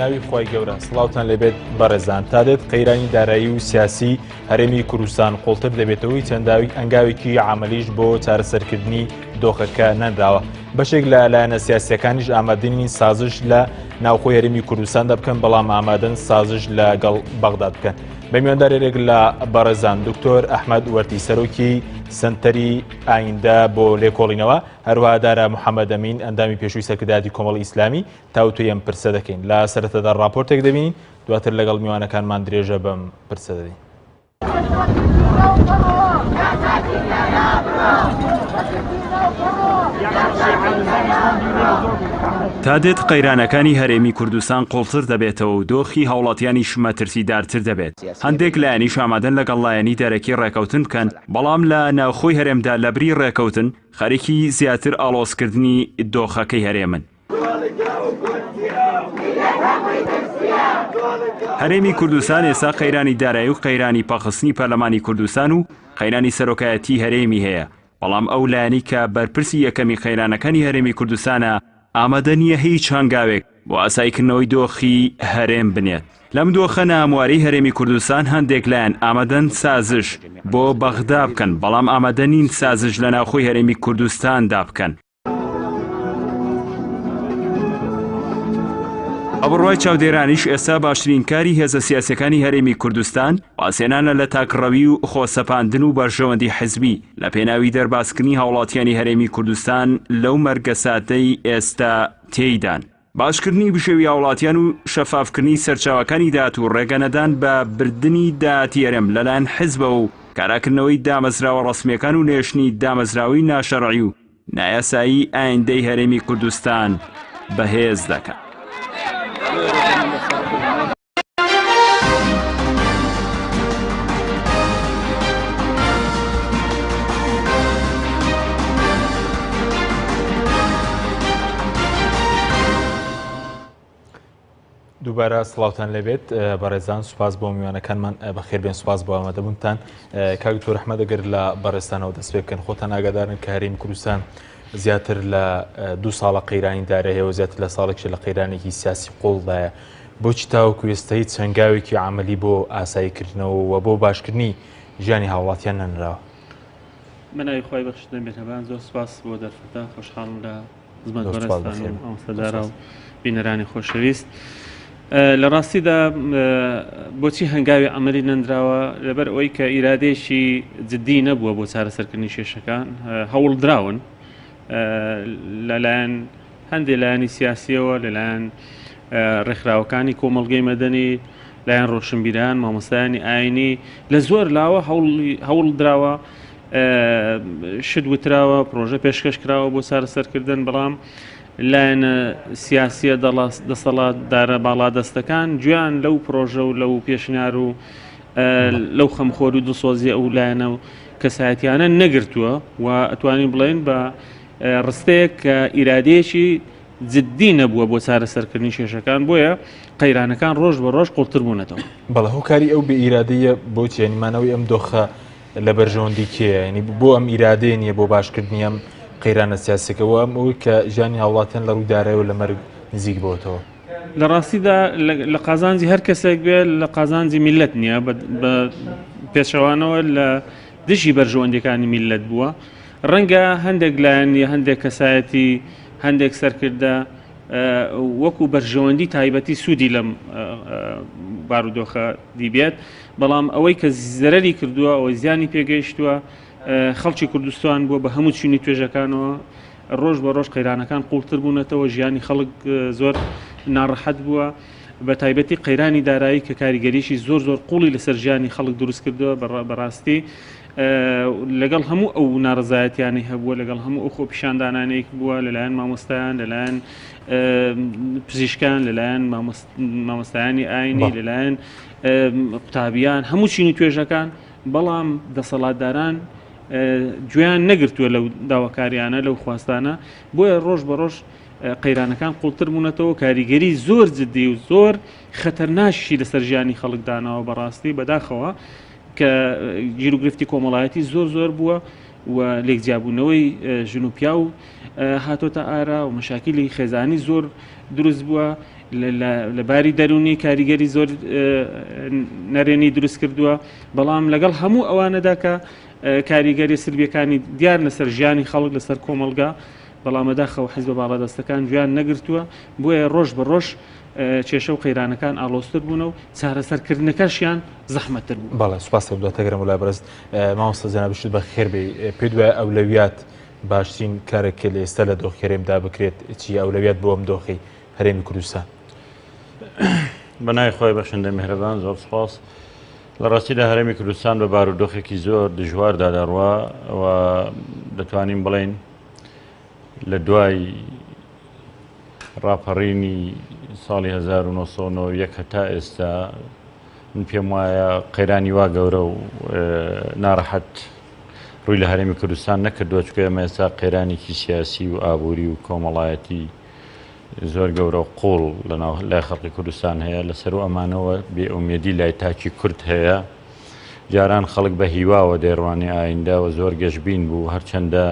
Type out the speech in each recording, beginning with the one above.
ناوی خوای گەورە سڵاوتان لێبێت بەڕێزان تا دێت قەیرانی دارایی و سیاسی هەرێمی کوردستان قوڵتر دەبێتەوەی چەنداوی ئەنگاوێکی عملیش بۆ چارەسەرکردنی دۆخەکە نەنراوە بەشێک لە لایەنە سیاسیەکانیش ئامادەنین سازش لە ناوخۆی هەرێمی کوردستاندا بکەن بەڵام ئامادەن سازش لەگەڵ بەغداد بکەن بە میواندارێک لە بەڕێزان دکتۆر ئەحمد وەرتی سەرۆکی سنتەری ئایندە بۆ لێکۆڵینەوە هەروەها دارا محەممەد ئەمین ئەندامی پێشووی سەرکردایەتی کۆمەڵی ئیسلامی تاوتوێی ئەم پرسە دەکەین. لە سەرەتادا ڕاپۆرتێک دەبینین، دواتر لەگەڵ میوانەکانمان درێژە بەم پرسە دەدەین. تا دێت قەیرانەکانی هەرێمی کوردستان قوڵتر دەبێتەوە و دۆخی هاوڵاتیانیش مەترسیدارتر دەبێت، هەندێک لایەنیش ئامادەن لەگەڵ لایەنی دەرەکی ڕێکەوتن بکەن، بەڵام لە ناوخۆی هەرێمدا لەبری ڕێکەوتن خەریکی زیاتر ئاڵۆزکردنی دۆخەکەی هەرێمن. هەرێمی کوردستان ئێستا قەیرانی دارایی و قەیرانی پەخستنی پەرلەمانی کوردستان و قەیرانی سەرۆکایەتی هەرێمی هەیە، بەڵام ئەو لایەنەی کە بەرپرسی یەکەمی قەیرانەکانی هەرێمی کوردستانە ئامادە نییە هیچ هەنگاوێک بۆ ئاساییکردنەوەی دۆخی هەرێم بنێت. لەم دۆخە ناهەموارەی هەرێمی کوردستان هەندێک لایەن ئامادەن سازش بۆ بەغدا بکەن، بەڵام ئامادە نین سازش لە ناوخۆی هەرێمی کوردستاندا بکەن. بە بڕوای چاودێرانیش ئێستا باشترین کاری هێزە سیاسیەکانی هەرێمی کوردستان وازهێنانە لە تاکڕەوی و خۆسەپاندن و بەرژەوەندی حزبی لە پێناوی دەربازکردنی هاوڵاتیانی هەرێمی کوردستان لەو مەرگەساتەی ئێستا تێیدان. باشکردنی بژێوی هاوڵاتیان و شەفافکردنی سەرچاوەکانی داهات و ڕێگەنەدان بە بردنی داهاتی هەرێم لەلایەن حزبەوە و کاراکردنەوەی دامەزراوە ڕەسمییەکان و نەهێشتنی دامەزراوەی ناشەرعی و نایاسایی ئایندەی هەرێمی کوردستان بەهێز دەکات. دووبارە سڵاوتان لێبێت بەڕێزان سوپاس بۆ میوانەکانمان بەخێربێن سوپاس بۆ ئامادەبوونتان کاک دکتۆر ئەحمەد ئەگەر لە بەڕێزتانەوە دەست پێ بکەن خۆتان ئاگادارن کە هەرێمی کوردستان زیاتر لە دوو ساڵە قەیرانی دارە هەیە و زیاتر لە ساڵێکیش لە قەیرانێکی سیاسی قوڵدایە بۆچی تاوەکو ئێستا هیچ هەنگاوێکی عملی بۆ ئاساییکردنەوە و بۆ باشکردنی ژیانی هاوڵاتیان نەنراوە؟ بەناوی خوای بەخشندە مێهرەبان زۆر سوپاس بۆ دەرفەتە خۆشحاڵم لە خزمەت بەڕێزتان و مامۆستا دارا و بینەرانی خۆشەویست لە ڕاستیدا بۆچی هەنگاوی عملی نەندراوە لەبەر ئەوەی کە ئیرادەیەکی جددی نەبووە بۆ چارەسەرکردنی کێشەکان هەوڵدراون لەلایەن هەندێک لایەنی سیاسیەوە لەلایەن ڕێکخراوەکانی کۆمەڵگەی مەدەنی لایەن ڕۆشنبیران مامۆستایانی ئاینی لە زۆر لاوە هەوڵ دراوە شت وتراوە پرۆژە پێشکەش کراوە بۆ چارەسەرکردن بەڵام لایەنە سیاسیە دەسەڵاتدارە باڵادەستەکان گوێیان لەو پرۆژە و لەو پێشنیار و لەو خەمخۆر و دڵسۆزی ئەو لایەنە و کەسایەتیانە نەگرتووە و ئەتوانین بڵێن بە ڕستەیەک کە ئیرادەیەکی جددی نەبووە بۆ چارەسەرکردنی کێشەکان بۆیە قەیرانەکان ڕۆژ بە ڕۆژ قوڵتر بوونەتەوە. بەڵێ هۆکاری ئەو بێ ئیرادەیە بۆچی یانی مانەوەی ئەم دۆخە لە بەرژەوەندی کێیە یانی بۆ ئەم ئیرادەیە نییە بۆ باشکردنی ئەم قەیرانە سیاسیەکە و ئەم ئەوەی کە ژیانی هاوڵاتیان لە ڕووی دارایەوە لە مەرگ نزیک بۆتەوە؟ لە ڕاستیدا لە قازانجی هەر کەسێک بێ لە قازانجی میللەت نییە بە پێچەوانەوە لە دژی بەرژەوەندیەکانی میللەت بووە ڕەنگە هەندێک لایەن یا هەندێک کەسایەتی هەندێک سەرکردە وەکو بەرژەوەندی تایبەتی سوودی لەم بارودۆخە دیبێت بەڵام ئەوەی کە زەرەری کردووە ئەوەی زیانی پێگەیشتووە خەڵکی کوردستان بووە بە هەموو چینی توێژەکانەوە ڕۆژ بە ڕۆژ قەیرانەکان قوڵتر بوونەتەوە ژیانی خەڵک زۆر ناڕەحەت بووە بە تایبەتی قەیرانی دارایی کە کاریگەریی زۆر زۆر قوڵی لەسەر ژیانی خەڵک دروست کردووە بەڕاستی لەگەڵ هەموو ئەو ناڕەزایەتیانەی هەبووە لەگەڵ هەموو ئەو خۆپیشاندانانەی بووە لەلایەن مامۆستایان لەلایەن پزیشکان لەلایەن مامۆستایانی ئاینی لەلایەن قوتابیان هەموو چین و توێژەکان بەڵام دەسەڵاتداران گوێیان نەگرتووە لەو داواکاریانە لەو خواستانە بۆیە ڕۆژ بە ڕۆژ قەیرانەکان قوڵتر بوونەتەوە کاریگەری زۆر جددی و زۆر خەتەرناشی لەسەر ژیانی خەڵک داناوە بەڕاستی بەداخەوە کە گیروگرفتی کۆمەڵایەتی زۆر زۆر بووە و لێکجیابوونەوەی ژن و پیاو هاتۆتە ئارا و مەشاکیلی خێزانی زۆر دروست بووە. لە باری دەروونی کاریگەری زۆر نەرێنی دروست کردووە، بەڵام لەگەڵ هەموو ئەوانەدا کە کاریگەری سلبیەکانی دیار لەسەر ژیانی خەڵک لەسەر کۆمەڵگا، بەڵام بەداخەوە حیزبە باڵادەستەکان گوێیان نەگرتووە، بۆیە ڕۆژ بە ڕۆژ کێشە و قەیرانەکان ئاڵۆزتر بوونە و چارەسەرکردنەکەشیان زەحمەتتر بوو. بەڵێ سوپاس دواتر گەرم وەلا بەڕێز مامۆستا جەنابیشت بەخێر بێی، پێت وایە ئەولەویات باشترین کارێک کە لە ئێستا لە دۆخی هەرێمدا بکرێت چییە؟ ئەولەویات بۆ ئەم دۆخی هەرێمی کوردستان؟ بە ناوی خۆی بەخشندە میهرەبان زۆر سپاس. لە ڕاستیدا هەرێمی کوردستان بە بارودۆخێکی زۆر دژواردا دەڕوا و دەتوانین بڵێین لە دوای ڕاپەڕینی ساڵی 1991 هەتا ئێستا من پێم وایە قەیرانی وا گەورە و ناڕەحەت ڕووی لە هەرێمی کوردستان نەکردووە، چونکە ئێمە ئێستا قەیرانێکی سیاسی و ئابووری و کۆمەڵایەتی زۆر گەورە و قوڵ لەناو لای خەڵکی کوردستان هەیە، لەسەر و ئەمانەوە بێئومێدی لای تاکی کورد هەیە. جاران خەڵک بە هیواوە دەیڕوانی ئایندە و زۆر گەشبین بوو، هەرچەندە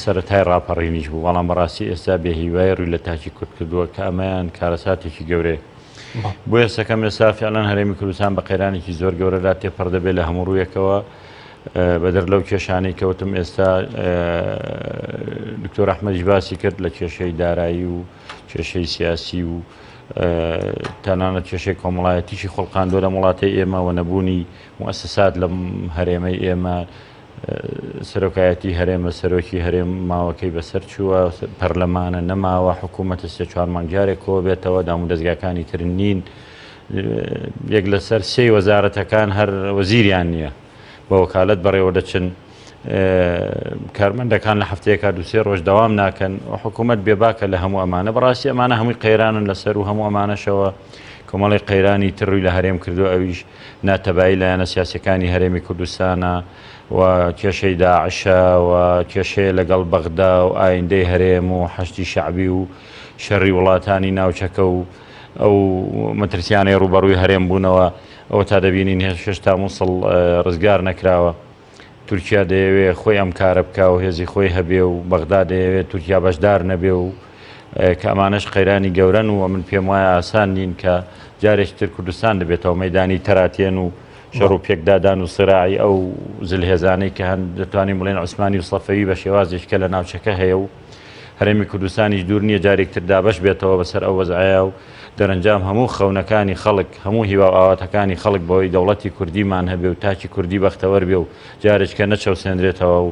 سەرەتای ڕاپەڕینیش بوو، بەڵام بەڕاستی ئێستا بێهیوای ڕووی لە تاکی کورد کردووە کە ئەمەیان کارەساتێکی گەورەیە. بۆیە سەکەم ئێستا فعلەن هەرێمی کوردستان بە قەیرانێکی زۆر گەورەدا تێپەڕ دەبێت لە هەموو ڕوویەکەوە بەدەر لەو کێشانەی کەوتم ئێستا دکتۆر ئەحمەدیش باسی کرد لە کێشەی دارایی و کێشەی سیاسی و تەنانەت کێشەی کۆمەڵایەتیشی خوڵقاندووە لەم وڵاتەی ئێمە و نەبوونی موسسات لەم هەرێمەی ئێمە سەرۆکایەتی هەرێمە، سەرۆکی هەرێم ماوەکەی بەسەر چووە، پەرلەمانە نەماوە، حکوومەتە سێ چوار مانگ جارێک کۆ بێتەوە، دامودەزگاکانی تر نین، یەک لەسەر سێی وەزارەتەکان هەر وەزیریان نییە، بە وەکالەت بەڕێوە دەچن، کارمەندەکان لە هەفتەیەکا دوو سێ ڕۆژ دەوام ناکەن، حکوومەت بێباکە لە هەموو ئەمانە. بەڕاستی ئەمانە هەمووی قەیرانن لەسەر و هەموو ئەمانەشەوە کۆمەڵی قەیرانی تر ڕووی لە هەرێم کردووە، ئەویش ناتەبایی لایەنە سیاسیەکانی هەرێمی کوردستانە و کێشەی داعشە و کێشەیە لەگەڵ بەغدا و ئایندەی هەرێم و حەشدی شەعبی و شەڕی وڵاتانی ناوچەکە و ئەو مەترسیانەی ڕووبەڕووی هەرێم بوونەوە ئەوە تا دەبینین هێشتا موسڵ ڕزگار نەکراوە. تورکیا دەیەوێ خۆی ئەم کارە بکا و هێزی خۆی هەبێ و بەغدا دەیەوێ تورکیا بەشدار نەبێ و کە ئەمانەش قەیرانی گەورەن و من پێم وایە ئاسان نین کە جارێکی تر کوردستان دەبێتەوە مەدانی تەراتێن و شەڕ و پێکدادان و سراعی ئەو زلهێزانەی کە هەن دەتوانین بڵێن عوسمانی و سەفەوی بە شێوازێک کە لە ناوچەکە هەیە و هەرێمی کوردستانیش دوور نییە جارێک تر دابەش بێتەوە بەسەر ئەو وەزعەیە و دەرەنجام هەموو خەونەکانی خەڵک، هەموو هیوا و ئاواتەکانی خەڵک بەوەی دەوڵەتی کوردیمان هەبێ و تاکی کوردی بەختەوەر بێ و جارێکە نەچەوسێنرێتەوە و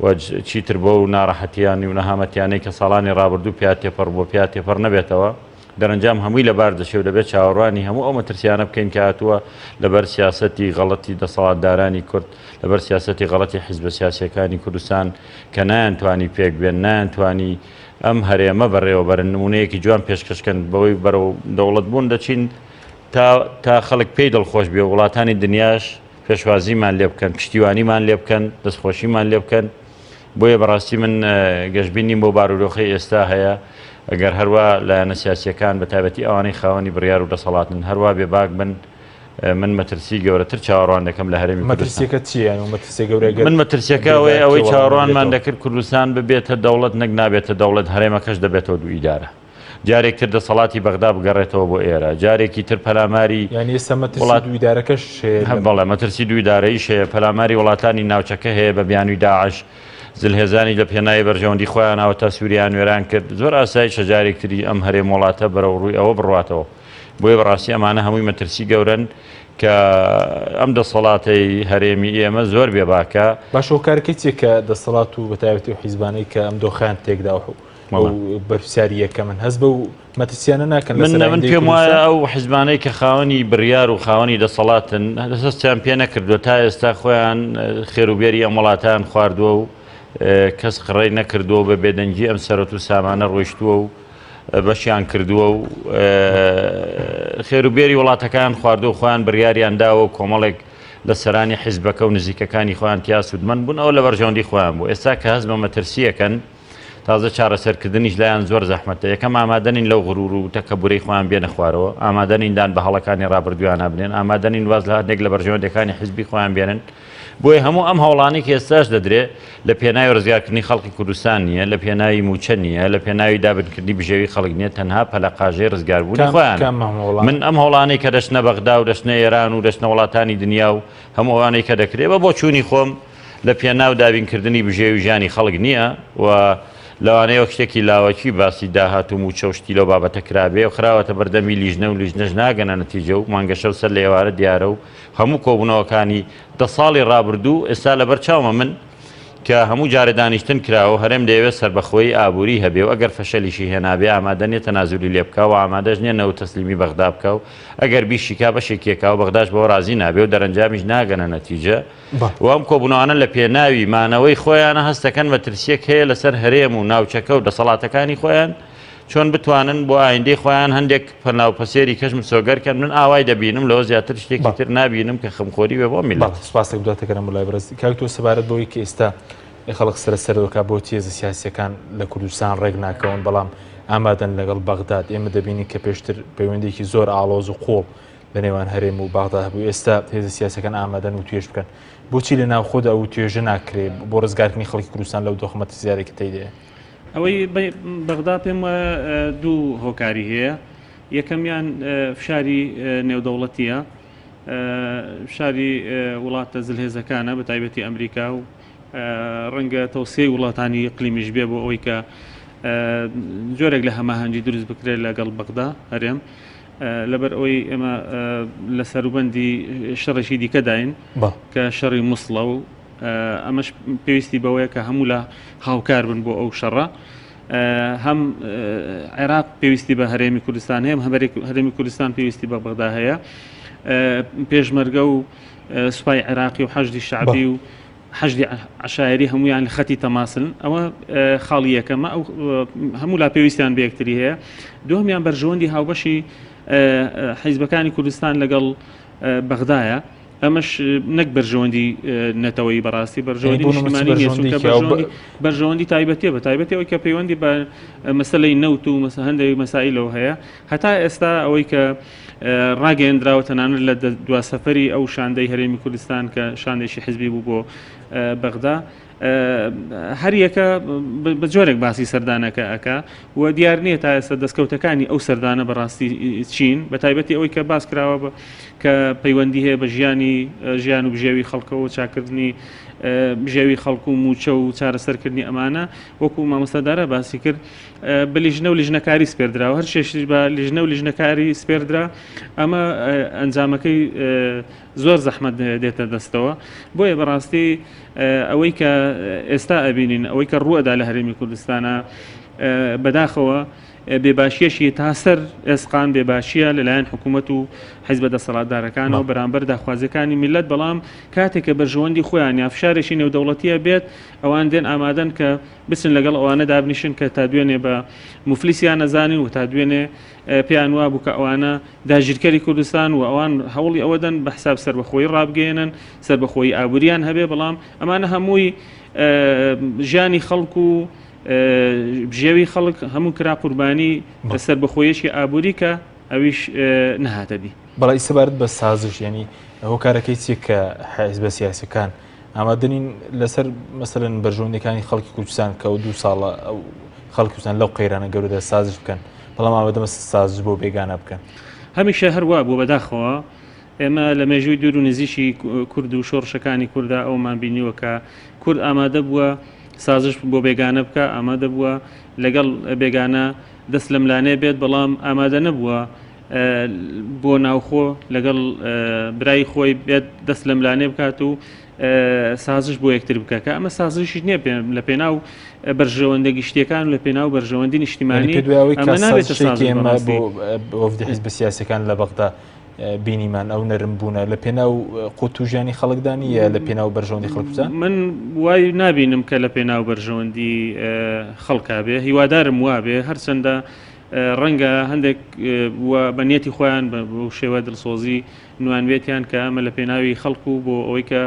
و چیتر بەو ناڕەحەتییان و نەهامەتیانەی کە ساڵانی ڕابردوو پیا تێپەڕ بووە پیا تێپەڕ نەبێتەوە، دەرەنجام هەمووی لەبار دەچێ و دەبێ چاوەڕوانی هەموو ئەو مەترسیانە بکەین کە هاتووە لەبەر سیاسەتی غەڵەتی دەسەڵاتدارانی کورد، لەبەر سیاسەتی غەڵەتی حیزبە سیاسییەکانی کوردستان کە نایانتوانی پێک بێن، نایانتوانی ئەم هەرێمە بەڕێوە بەرن، نموونەیەکی جوان پێشکەش کەن بەوەی بەرەو دەوڵەت بوون دەچین تا تا خەڵک پێی دڵخۆش بێ و وڵاتانی دنیاش پێشوازیمان لێ بکەن، پشتیوانیمان لێ بکەن، دەستخۆشیمان لێ بکەن. بۆیە بەڕاستی من گەشبین نیم بۆ بارودۆخەی ئێستا هەیە، ئەگەر هەروا لایەنە سیاسییەکان بە تایبەتی ئەوانەی خاوەنی بڕیار و دەسەڵاتن هەروا بێباک بن، من مەترسی گەورەتر چاوەڕوان دەکەم لە هەرێمی کوردستان. مەترسیەکە چییە؟ یان مەترسیە گەورە گەر من مەترسیەکە ئەوەیە ئەوەی چاوەڕوانمان دەکرد کوردستان ببێتە دەوڵەت نەک نابێتە دەوڵەت هەرێمەکەش دەبێتەوە دوو ئیدارە. جارێک تر دەسەڵاتی بەغدا بگەڕێتەوە بۆ ئێرە جارێکی تر پەلاماری یانی ئێستا مەترسی وڵات دوو ئیدارەکەش هەیە لەم بەڵێ مەترسی دوو ئیدارەیش هەیە پەلاماری وڵاتانی ناوچەکە هەیە بە بیانووی داعش زلهێزانی لە پێناوی بەرژەوەندی خۆیانەوە تا سووریان وێران کرد زۆر ئاسایشە جارێک تری ئەم هەرێم وڵاتە بەرەو ڕووی ئەوە بڕواتەوە بۆیە بەڕاستی ئەمانە هەمووی مەترسی گەورەن کە ئەم دەسەڵاتەی هەرێمی ئێمە زۆر بێباکە. باشە هۆکارەکەی چیە کە دەسەڵات و بەتایبەتی ئەو حیزبانەی کە ئەم دۆخەیان تێکدا و بەرپرسیاری یەکەمن هەست بەو مەترسیانە ناکەن من من پێم وایە ئەو حیزبانەی کە خاوەنی بڕیار و خاوەنی دەسەڵاتن هەستیان پێ نەکردووە تا ئێستا خۆیان خێروبێری ئەم وڵاتیان خواردووە و کەس قڕەی نەکردووە و بە بێدەنگی ئەم سەرەت و سامانە ڕۆیشتووە و بەشیان کردووە و خێروبێری وڵاتەکان خواردووە و خۆیان بڕیاریان داوە و کۆمەڵێک لە سەرانی حیزبەکە و نزیکەکانی خۆیان تیا سوودمەند بوون ئەوە لە بەرژەوەندی خۆیان بوو ئێستا کە هەست بە مەترسییەکەن تازە چارەسەرکردنیش لایان زۆر زەحمەتە یەکەم ئامادە نین لەو غرور و تەکەبورەی خۆیان بێنە خوارەوە ئامادە نین دان بە هەڵەکانی ڕابردوویانە بنێن ئامادە نین واز لە هەندێک لە بەرژەوەندیەکانی حیزبی خۆیان بێنن. بۆیە هەموو ئەم هەوڵانەی کە ئێستاش دەدرێ لە پێناوی ڕزگارکردنی خەڵکی کوردستان نییە، لە پێناوی مووچە نییە، لە پێناوی دابینکردنی بژێوی خەڵک نییە، تەنها پەلەقاژەی ڕزگاربوونی خۆیانە. من ئەم هەوڵانەی کە دەچنە بەغدا و دەچنە ئێران و دەچنە وڵاتانی دنیا و هەموو ئەوانەی کە دەکرێ بە بۆچوونی خۆم لە پێناو دابینکردنی بژێوی ژیانی خەڵک نییە و لەوانەیە وەک شتێکی لاوەکی باسی داهات و مووچە و شتی لەو بابەتە کرابێ و خراوەتە بەردەمی لیژنە و لیژنەش ناگەنە نەتیجە و مانگەشەو سەر لە ئێوارە دیارە و هەموو کۆبوونەوەکانی 10 ساڵی ڕابردوو ئێستا لەبەر چاومە من کە هەموو جارێ دانیشتن کراوە و هەرێم دەیەوێت سەربەخۆیی ئابووری هەبێ و ئەگەر فەشەلیشی هێنابێ ئامادە نیە تەنازولی لێ بکا و ئامادەش نیە نەوت تەسلیمی بەغدا بکا و ئەگەر بیشیکا بەشێکیەکا و بەغداش بەوە ڕازی نابێ و دەرەنجامیش ناگەنە نەتیجە و ئەم کۆبوونەوانە لە پێناوی مانەوەی خۆیانە هەستەکەن مەترسیەک هەیە لەسەر هەرێم و ناوچەکە و دەسەڵاتەکانی خۆیان چۆن بتوانن بۆ ئایندەی خۆیان هەندێک پەناو پەسێری کەش مسۆگەر کەن من ئاوای دەبینم لەوە زیاتر شتێکی تر نابینم کە خەمخۆری بێ بۆ میللەت. بەڵێ سوپاس دەکەم دواتەکەرم مولای بەڕێز کاک تۆ سەبارەت بەوەی کە ئێستا خەڵک سەرە سەرەوەکە بۆ تێزە سیاسیەکان لە کوردستان ڕێک ناکەون بەڵام ئامادەن لەگەڵ بەغداد ئێمە دەبینین کە پێشتر پەیوەندێکی زۆر ئاڵۆز و قوڵ لە نێوان هەرێم و بەغدا هەبوو ئێستا هێزە سیاسەکان ئامادەن و توێژ بکەن بۆچی لە ناوخۆدا ئەو توێژە ناکرێ بۆ ڕزگارکردنی خەڵکی کوردستان لەو دۆخە مەترسیدارەی کە تێیدایە؟ ئەوەی بەغدا پێم وایە دوو هۆکاری هەیە یەکەمیان فشاری نێودەوڵەتیە فشاری وڵاتە زلهێزەکانە بە تایبەتی ئەمریکا و ڕەنگە تەوسیەی وڵاتانی قلیمیش بێ بۆ ئەوەی کە جۆرێک لە هەماهەنگی دروست بکرێت لەگەڵ بەغدا هەرێم لەبەر ئەوەی ئێمە لە سەروبەندی شەڕێکی دیکەداین کە شەڕی موسڵە و ئەمەش پێویستی بەوەیە کە هەموو لە هاوکار بن بۆ ئەو شەڕە هەم عێراق پێویستی بە هەرێمی کوردستان هەیە هەرێمی کوردستان پێویستی بە بەغدا هەیە پێشمەرگە و سوپای عێراقی و حەشدی شعبی و حەشدی عشایری هەمویان لە خەتی تەماسن ئەوە خاڵی یەکەمە ئەو هەموو لا پێویستیان بە یەکتری هەیە دووەمیان بەرژەوەندی هاوبەشی حیزبەکانی کوردستان لەگەڵ بەغدایە ئەمەش نەک بەرژەوەندی نەتەوەیی بەڕاستی بەرژەوەندی نیشتمانی نییە چونکە بەرژەوەندی تایبەتیە بە تایبەتی ئەوەی کە پەیوەندی بە مەسەلەی نەوت و مەسە هەندێک مەسائیلەوە هەیە هەتا ئێستا ئەوەی کە ڕاگەیەندراوە تەنانەت لە دوا سەفەری ئەو شاندەی هەرێمی کوردستان کە شاندێکی حزبی بوو بۆ بەغدا هەریەکە بە جۆرێک باسی سەردانەکە ئەکا و دیار نییە تا ئێستا دەستکەوتەکانی ئەو سەردانە بەڕاستی چین بە تایبەتی ئەوەی کە باس کراوە کە پەیوەندی هەیە بە ژیانی ژیان و بژێوی خەڵکەوە چاکردنی بژێوی خەڵک و موچە و چارەسەرکردنی ئەمانە وەکو مامۆستا دارا باسی کرد بە لیژنە و لیژنەکاری سپێردراوە هەر شێشتیش بە لیژنە و لیژنەکاری سپێردرا ئەمە ئەنجامەکەی زۆر زەحمەت دێتە دەستەوە بۆیە بەڕاستی ئەوەی کە ئێستا ئەبینین ئەوەی کە ڕووەدا لە هەرێمی کوردستانە بەداخەوە بێباشیەشی تا سەر ئێسقان بێباشیە لەلایەن حکوومەت و حیزبە دەسەڵاتدارەکانەوە بەرامبەر داخوازیەکانی میللەت بەڵام کاتێک کە بەرژەوەندی خۆیان یا فشارێکی نێودەوڵەتیە بێت ئەوان دێن ئامادەن کە بچن لەگەڵ ئەوانە دابنیشن کە تا دوێنێ بە موفلیسیان نەزانین و تا دوێنێ پێیان وابوو کە ئەوانە داگیرکەری کوردستان و ئەوان هەوڵی ئەوە دەن بە حساب سەربەخۆیی ڕابگەیەنن، سەربەخۆیی ئابووریان هەبێ، بەڵام ئەمانە هەمووی ژیانی خەڵک و بژێوی خەڵک هەموو کرا قوربانی سەربەخۆیەکی ئابووری کە ئەویش نەهاتە دی. بەڵی سەبارەت بە سازش یعنی هۆکارەکەی چیە کە حیزبە سیاسەکان ئامادە نین لەسەر مەسەلەن بەرژەوەندیەکانی خەڵکی کوردستان کە ئەو دوو ساڵە ئەو خەڵکی کوردستان لەو قەیرانە گەورەدا سازش بکەن بەڵام ئامادە مەسە سازش بۆ بێگانە بکەن. هەمیشە هەر وا بووە بەداخەوە ئێمە لە مێژووی دوور و نزیکی کورد و شۆڕشەکانی کوردا ئەومان بینیوە کە کورد ئامادە بووە سازش بۆ بێگانە بکە ئامادە بووە لەگەڵ بێگانە دەست لەملانێ بێت بەڵام ئامادە نەبووە بۆ ناوخۆ لەگەڵ برای خۆی بێت دەست لەملانێ بکات و سازش بۆ یەکتر بکە کە ئەمە سازشیش نییە لە پێناو بەرژەوەندە گشتیەکان و لە پێناو بەرژەوەندی نیشتیمانی ئەمە نابێتە سازش بۆ وەفدی حیزبە سیاسەکان لە بەغدا بینیمان ئەو نەرم بوونە لە پێناو قوت و ژیانی خەڵکدا نییە لە پێناو بەرژەوەندی خەڵک بزان من وای نابینم کە لە پێناو بەرژەوەندی خەڵکا بێ هیوادارم وابێ هەرچەندە ڕەنگە هەندێک و بە نیەتی خۆیان بەو شێوە دڵسۆزی نوانبێتیان کە ئەمە لە پێناوی خەڵک و بۆ ئەوەی کە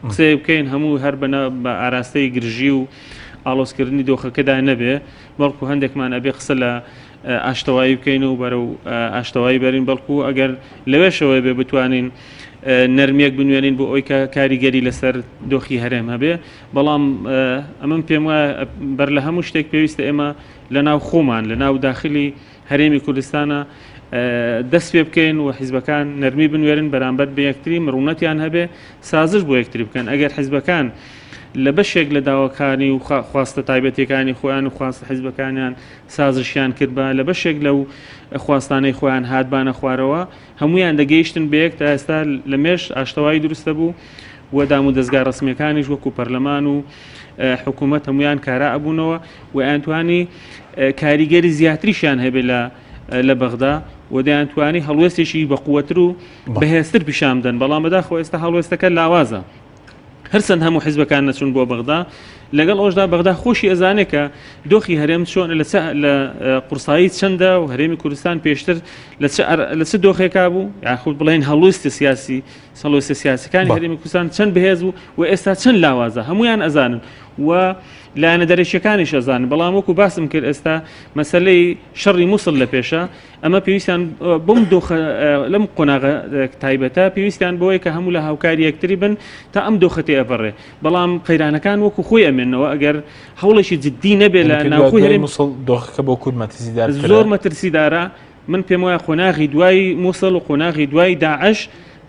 قسەیە بکەین هەموو هەر بە ئاراستەی گرژی و ئاڵۆزکردنی دۆخەکەدا نەبێ بەڵکو هەندێکمان ئەبێ قسە لە ئاشتەوایی بکەین و بەرەو ئاشتەوایی بەرین بەڵکو ئەگەر لەوێشەوە بێ بتوانین نەرمیەک بنوێنین بۆ ئەوی کە کاریگەری لەسەر دۆخی هەرێم هەبێ بەڵام ئەمن پێم وایە بەر لە هەموو شتێک پێویستە ئێمە لە ناو خۆمان لە ناو داخلی هەرێمی کوردستانە دەست پێ بکەین و حیزبەکان نەرمی بنوێرن بەرامبەر بە یەکتری مڕونەتیان هەبێ سازش بۆ یەکتری بکەن ئەگەر حیزبەکان لە بەشێک لە داواکانی و خواستە تایبەتەکانی خۆیان و خواستە حیزبەکانیان سازشیان کردبا لە بەشێک لەو خواستانەی خۆیان هاتبانە خوارەوە هەمویان دەگەیشتن بەیەک تا ئێستا لە مێش ئاشتەوایی دروستە بوو و دام و دەزگا ڕسمیەکانیش وەکو پەرلەمان و حکوومەت هەمویان کارا ئەبوونەوە و ئەیانتوانی کاریگەری زیاتریشیان هەبێ لە لە بەغدا و دەیانتوانی هەڵوێستێکی بەقوەتر و بەهێزتر پیشان بدەن بەڵام بەداخەوە ئێستا هەڵوێستەکە لاوازە هەرچەند هەموو حیزبەکان نەچوون بۆ بەغدا لەگەڵ ئەوشدا بەغدا خۆشی ئەزانێ کە دۆخی هەرێم چۆن لە لە قورسایی چەندە و هەرێمی کوردستان پێشتر لە چ دۆخێکا بوو یاخود بڵێن هەڵویستی سیاسی هەڵوێستە سیاسەکانی هەرێمی کوردستان چەند بەهێز بوو و ئێستا چەند لاوازە هەمویان ئەزانن و لایەنە دەرەکیەکانیش ئەزانن بەڵام وەکو باسم کرد ئێستا مەسلەی شەڕی مووسڵ لە پێشە ئەمە پێویستیان بەم دۆخە لەم قۆناغە تایبەتە پێویستیان بۆیە کە هەموو لە هاوکاری یەکتری بن تا ئەم دۆخە تێئەپەڕێ بەڵام قەیرانەکان وەکو خۆی ئەمێنەوە ئەگەر هەوڵێکی جددی نەبێت لە ناوخۆی هەرێم موسڵ دۆخەکە بۆ کورد مەترسیدار زۆر مەترسیدارە من پێم وایە قۆناغی دوای موسڵ و قۆناغی دوای داعش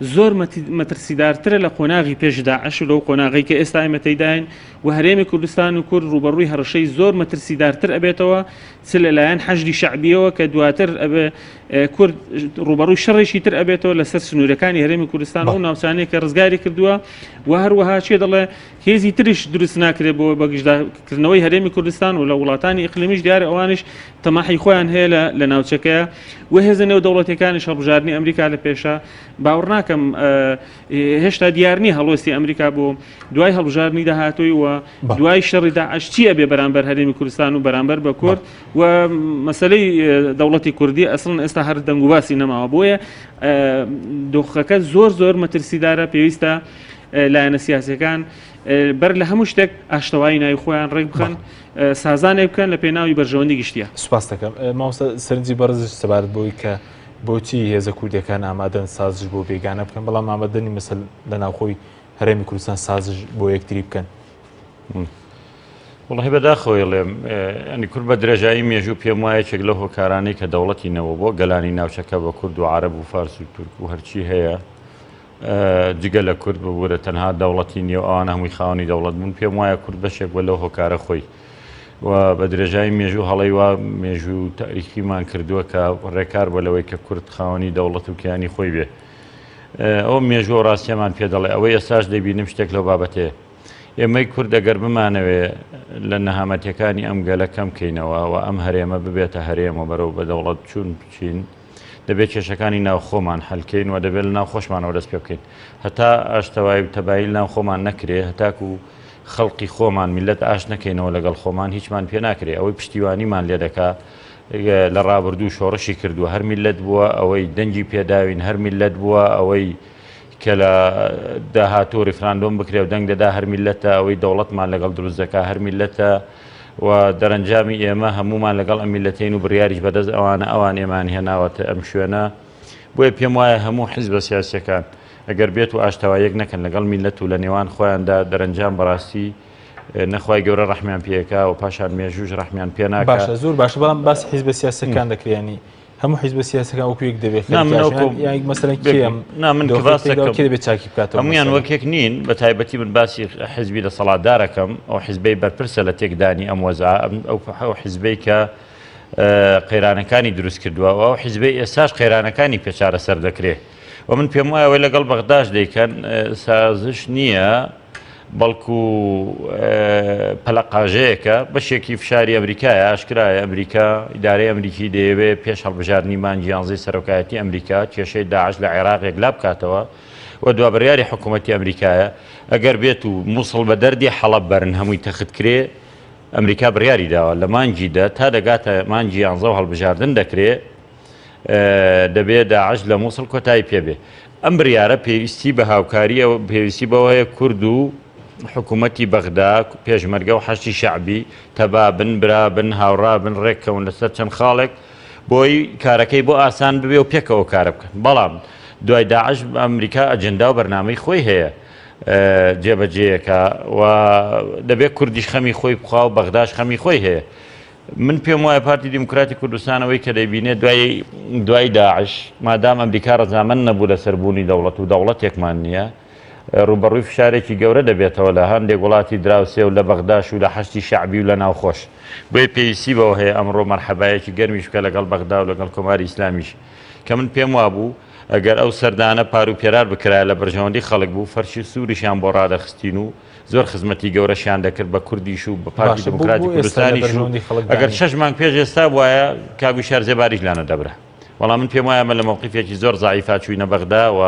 زۆر مەترسیدارترە لە قۆناغی پێش داعش و لەو قۆناغی کە ئێستا ئێمە تێیداین و هەرێمی کوردستان و کورد ڕووبەڕووی هەڕەشەی زۆر مەترسیدارتر ئەبێتەوە چ لەلایەن حەشدی شەعبیەوە کە دواتر ئەبێ کورد ڕووبەڕووی شەڕێکی تر ئەبێتەوە لەسەر سنوورەکانی هەرێمی کوردستان و ناوچانەیە کە ڕزگاری کردووە و هەروەها چێ دەڵێ هێزی تریش دروست ناکرێت بۆ بەگژداکردنەوەی هەرێمی کوردستان و لە وڵاتانی ئیقلیمیش دیارە ئەوانیش تەماحی خۆیان هەیە لە ناوچەکەیە و هێزە نێودەوڵەتیەکانیش هەڵبژاردنی ئەمریکا لە پێشە باوەڕ ناکەم هێشتا دیار نییە هەڵوێستی ئەمریکا بۆ دوای هەڵبژاردنی داهاتووی و دوای شەڕی داعش چی ئەبێ بەرامبەر هەرێمی کوردستان و بەرامبەر بە کورد و مەسلەی دەوڵەتی کوردی ئەسڵن ئێستا هەر دەنگ و باسی نەماوە بۆیە دۆخەکە زۆر زۆر مەترسیدارە پێویستە لایەنە سیاسەکان بەر لە هەموو شتێک ئاشتەوایی ناوی خۆیان ڕێک بخەن سازانێک بکەن لە پێناوی بەرژەوەندی گشتیە. سوپاس دەکەم مامۆستا سەرنجی بەڕێزش سەبارەت بەوەی کە بۆچی هێزە کوردیەکان ئامادەن سازش بۆ بێگانە بکەن بەڵام ئامادەنی مەسەل لە ناوخۆی هەرێمی کوردستان سازش بۆ یەکتری بکەن. وەڵی بەداخەوەی ڵێم ینی کورد بە درێژایی مێژوو پێم وایە یەکێک لەو هۆکارانەی کە دەوڵەتی نەوە بۆ گەلانی ناوچەکە بە کورد و عەرەب و فارس و تورک و هەرچی هەیە جگە لە کورد ببورە تەنها دەوڵەتی نیە و ئەوانە هەمووی خاوەنی دەوڵەت بوون پێم وایە کورد بەشێک بووە لەو هۆکارە خۆی و بە درێژایی مێژوو هەڵەی وا مێژوو تاریخیمان کردووە کە ڕێکار بۆ لەوەی کە کورد خاوەنی دەوڵەت و کیانی خۆی بێ ئەو مێژوو و ڕاستیەمان پێ دەڵێ ئەوەی ئێستاش دەبینم شتێک لەو بابەتەیە ئێمەی کورد ئەگەر بمانەوێ لە نەهامەتیەکانی ئەم گەلە کەم کەینەوە و ئەم هەرێمە ببێتە هەرێم و بەرەو بە دەوڵەت چوون بچین دەبێت کێشەکانی ناوخۆمان حەل کەین و دەبێت لە ناو خۆشمانەوە دەست پێ بکەین هەتا ئاشتەوایی و تەبایی لە ناو خۆمان نەکرێ هەتاکو خەڵقی خۆمان میلەت ئاشت نەکەینەوە لەگەڵ خۆمان هیچمان پێ ناکرێ ئەوەی پشتیوانیمان لێ دەکا لە ڕابردوو شۆڕشی کردووە هەر میلەت بووە ئەوەی دەنگی پێداوین هەر میلەت بووە ئەوەی کە لە داهاتوو ڕیفراندۆم بکرێ و دەنگ دەدا هەر میلەتە ئەوەی دەوڵەتمان لەگەڵ دروست دەکا هەر میلەتە و دەرەنجامی ئێمە هەموومان لەگەڵ ئەم میلەتەین و بڕیاریش بەدەست ئەوانە ئەوان ئێمان هێناوەتە ئەم شوێنە بۆیە پێم وایە هەموو حیزبە سیاسیەکان ئەگەر بێت و ئاشتەواییەک نەکەن لەگەڵ میلەت و لە نێوان خۆیاندا دەرەنجام بەڕاستی نەخوای گەورە ڕەحمیان پێکا و پاشان مێژووش ڕەحمیان پێ ناکا. باشە زۆر باشە بەڵام باسی حیزبە سیاسەکان دەکرێنی هەموو حیزبە سیاسەکان وەکو یەک دەبێت نا من وەکو یان مەسەلەن کێ ئەم نا من کە دۆخەی باس تێکدا و دەکەم کێ دەبێت چاکی بکاتەوە هەموویان مەسەلەن وەک یەک نین بە تایبەتی من باسی حیزبی دەسەڵاتدارەکەم ئەو حیزبەی بەرپرسە لە تێکدانی ئەم وەزعە ئەم ئەو ئەو حیزبەی کە اه، قەیرانەکانی دروست کردووە و ئەو حیزبەی ئێستاش قەیرانەکانی پێ چارەسەر دەکرێ و من پێم وایە ئەوەی لەگەڵ بەغداش دەیکەن اه، سازش نییە بەڵکو پەلەقاژەیەکە، بەشێکی فشاری ئەمریکایە، ئاشکرایە ئەمریکا، ئیدارەی ئەمریکی دەیەوێ پێش هەڵبژاردنی مانگی یانزەی سەرۆکایەتی ئەمریکا کێشەی داعش لە عێراق یەکلا بکاتەوە و دوابڕیاری حکوومەتی ئەمریکایە ئەگەر بێت و مووسڵ بە دەردی حەڵەب بەرن هەمووی تەخت کرێ ئەمریکا بڕیاری داوە لە مانگی دە تا دەگاتە مانگی یانزە و هەڵبژاردن دەکرێ دەبێ داعش لە مووسڵ کۆتایی پێ بێ. ئەم بریارە پێویستی بە هاوکاری پێویستی بەوە هەیە کورد و حکوومەتی بەغدا، پێشمەرگە و حەشدی شەعبی تەبا بن، برا بن، هاوڕا بن، ڕێک کەون لەسەر چەند خاڵێک بۆی کارەکەی بۆ ئاسان ببێ و پێکەوە کارە بکەن. بەڵام دوای داعش ئەمریکا ئەجندا و بەرنامەی خۆی هەیە جێبەجێیەکە و دەبێت کوردیش خەمی خۆی بخوا و بەغداش خەمی خۆی هەیە. من پێم وایە پارتی دیموکراتی کوردستان ئەوەی کە دەیبینێت دوای دوای داعش مادام ئەمریکا ڕەزامەند نەبوو لەسەر بوونی دەوڵەت و دەوڵەتێکمان نییە ڕووبەڕووی فشارێکی گەورە دەبێتەوە لە هەندێک وڵاتی دراوسێ و لە بەغداش و لە حەشدی شەعبی و لە ناوخۆش بۆیە پێویستی بەوە هەیە ئەمڕۆ مەرحەبایەکی گەرمیش بکە لەگەڵ بەغدا و لەگەڵ کۆماری ئیسلامیش کە من پێم وابوو ئەگەر ئەو سەردانە پار و پێرار بکرایە لە بەرژەوەندی خەڵک بوو فەرشی سووریشیان بۆ ڕادەخستین و زۆر خزمەتی گەورەشیان دەکرد بە کوردیش و بە پارتی باشە بۆ دیموکراتی بۆ ئێستا لە کوردستانیش و بەرژەوەندی خەڵکدا ئەگەر نییە؟ شەش مانگ پێش ئێستا بوایە کاک وشیار زێباریش لانەدەبرا. بەڵام من پێم وایە ئەمە لە مەوقیفێکی زۆر زەعیفا چووینە بەغدا و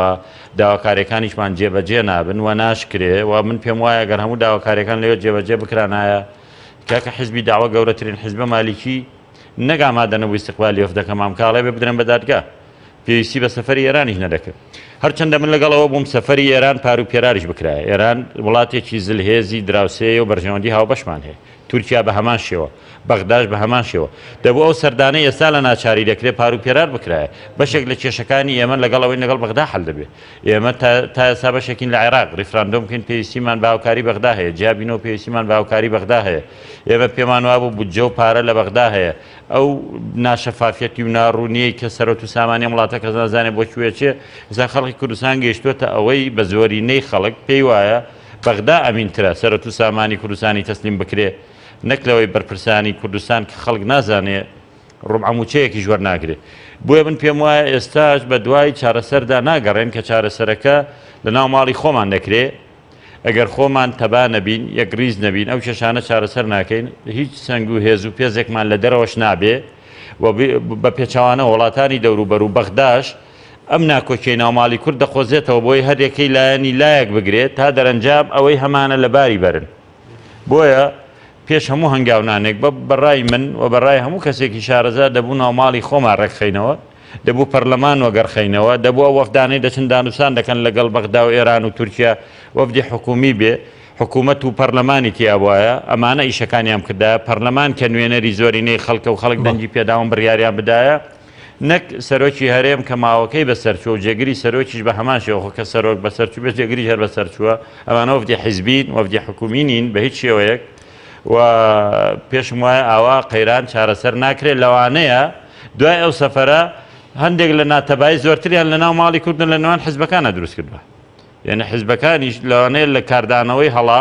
داواکاریەکانیشمان جێبەجێ نابن و ناشکرێ و من پێم وایە گەر هەموو داواکاریەکان لەوێ جێبەجێ بکرانایە کاکە حیزبی دەعوە گەورەترین حیزبە مالیکی نەک ئامادە نەبوو ئیستقبالی وەفدەکەمان بکا ئەڵێ بێ بدرێن بە دادگا پێویستی بە سەفەری ئێرانیش نەدەکرد. هەرچەندە من لەگەڵ ئەوە بووم سەفەری ئێران پار و پێراریش بکرایە. ئێران وڵاتێکی زلهێزی دراوسێیە و بەرژەوەندی هاوبەشمان هەیە. تورکیا بە هەمان شێوە. بەغداش بە هەمان شێوە. دەبوو ئەو سەردانەی ئێستا لە ناچاری دەکرێت پار و پێرار بکرایە. بەشێک لە کێشەکانی ئێمە لەگەڵ ئەوەین لەگەڵ بەغدا حەل دەبێ. ئێمە تا ئێستا بەشێکین لە عێراق. ڕیفراندۆم بکەین پێویستیمان بە هاوکاری بەغدا هەیە. جیابینەوە پێویستیمان بە هاوکاری بەغدا هەیە. ئێمە پێمان وابوو بودجە و پارە لە بەغدا هەیە. ئەو ناشەفافیەتی و ناڕوونیەی کە سەرۆت و سامانی ئەم وڵاتە کەس نازانێت بۆ کوێ چێ، ئێستا خەڵکی کوردستان گەیشتووەتە ئەوەی بە زۆرینەی خەڵک پێی وایە بەغدا ئەمینترە سەرۆت و سامانی کوردستانی تەسلیم بکرێ نەک لەوەی بەرپرسانی کوردستان کە خەڵک نازانێ ڕوبعە مووچەیەکیش وەرناگرێ. بۆیە من پێم وایە ئێستاش بە دوای چارەسەردا ناگەڕێن کە چارەسەرەکە لە ناو ماڵی خۆمان دەکرێ، ئەگەر خۆمان تەبا نەبین، یەکڕیز نەبین، ئەو کێشانە چارەسەر ناکەین، هیچ سەنگ و هێز و پێزێکمان لە دەرەوەش نابێ و بە پێچەوانەوە وڵاتانی دەوروبەر و بەغداش ئەم ناکۆکیەی ناوماڵی کورد دەقۆزێتەوە بۆی هەر یەکەی لایەنی لایەک بگرێت تا دەرەنجام ئەوەی هەمانە لەباری بەرن. بۆیە پێش هەموو هەنگاونانێک بە بە ڕای من و بە ڕای هەموو کەسێکی شارەزا دەبوو ناوماڵی خۆمان ڕێکخەینەوە، دەبوو پەرلەمان وەگەڕخەینەوە، دەبوو ئەو وەفدانەی دەچن دانوسان دەکەن لەگەڵ بەغدا و ئێران و تورکیا وەفدی حکوومی بێ، حکوومەت و پەرلەمانی تیا بوایە، ئەمانە ئیشەکانیان بکردایە، پەرلەمان کە نوێنەری زۆرینەی خەڵکە و خەڵک دەنگی پێداون بڕیاریان بدایە، نەک سەرۆکی هەرێم کە ماوەکەی بەسەرچووە و جێگری سەرۆکیش بە هەمان شێوە، خۆ کە سەرۆک بەسەرچوو بێت جێگریش هەر بەسەرچووە، ئەمانە وەفدی حیزبین، وەفدی حکوومی نین بە هیچ شێوەیەک و پێشم وایە ئاوا قەیران چارەسەر ناکرێت، لەوانەیە دوای ئەو سەفەرە هەندێک لە ناتەبایی زۆرتریان لە ناو ماڵی کوردن لە نێوان حیزبەکانە دروست کردووە. یعنی حیزبەکانیش لەوانەیە لە کاردانەوەی هەڵا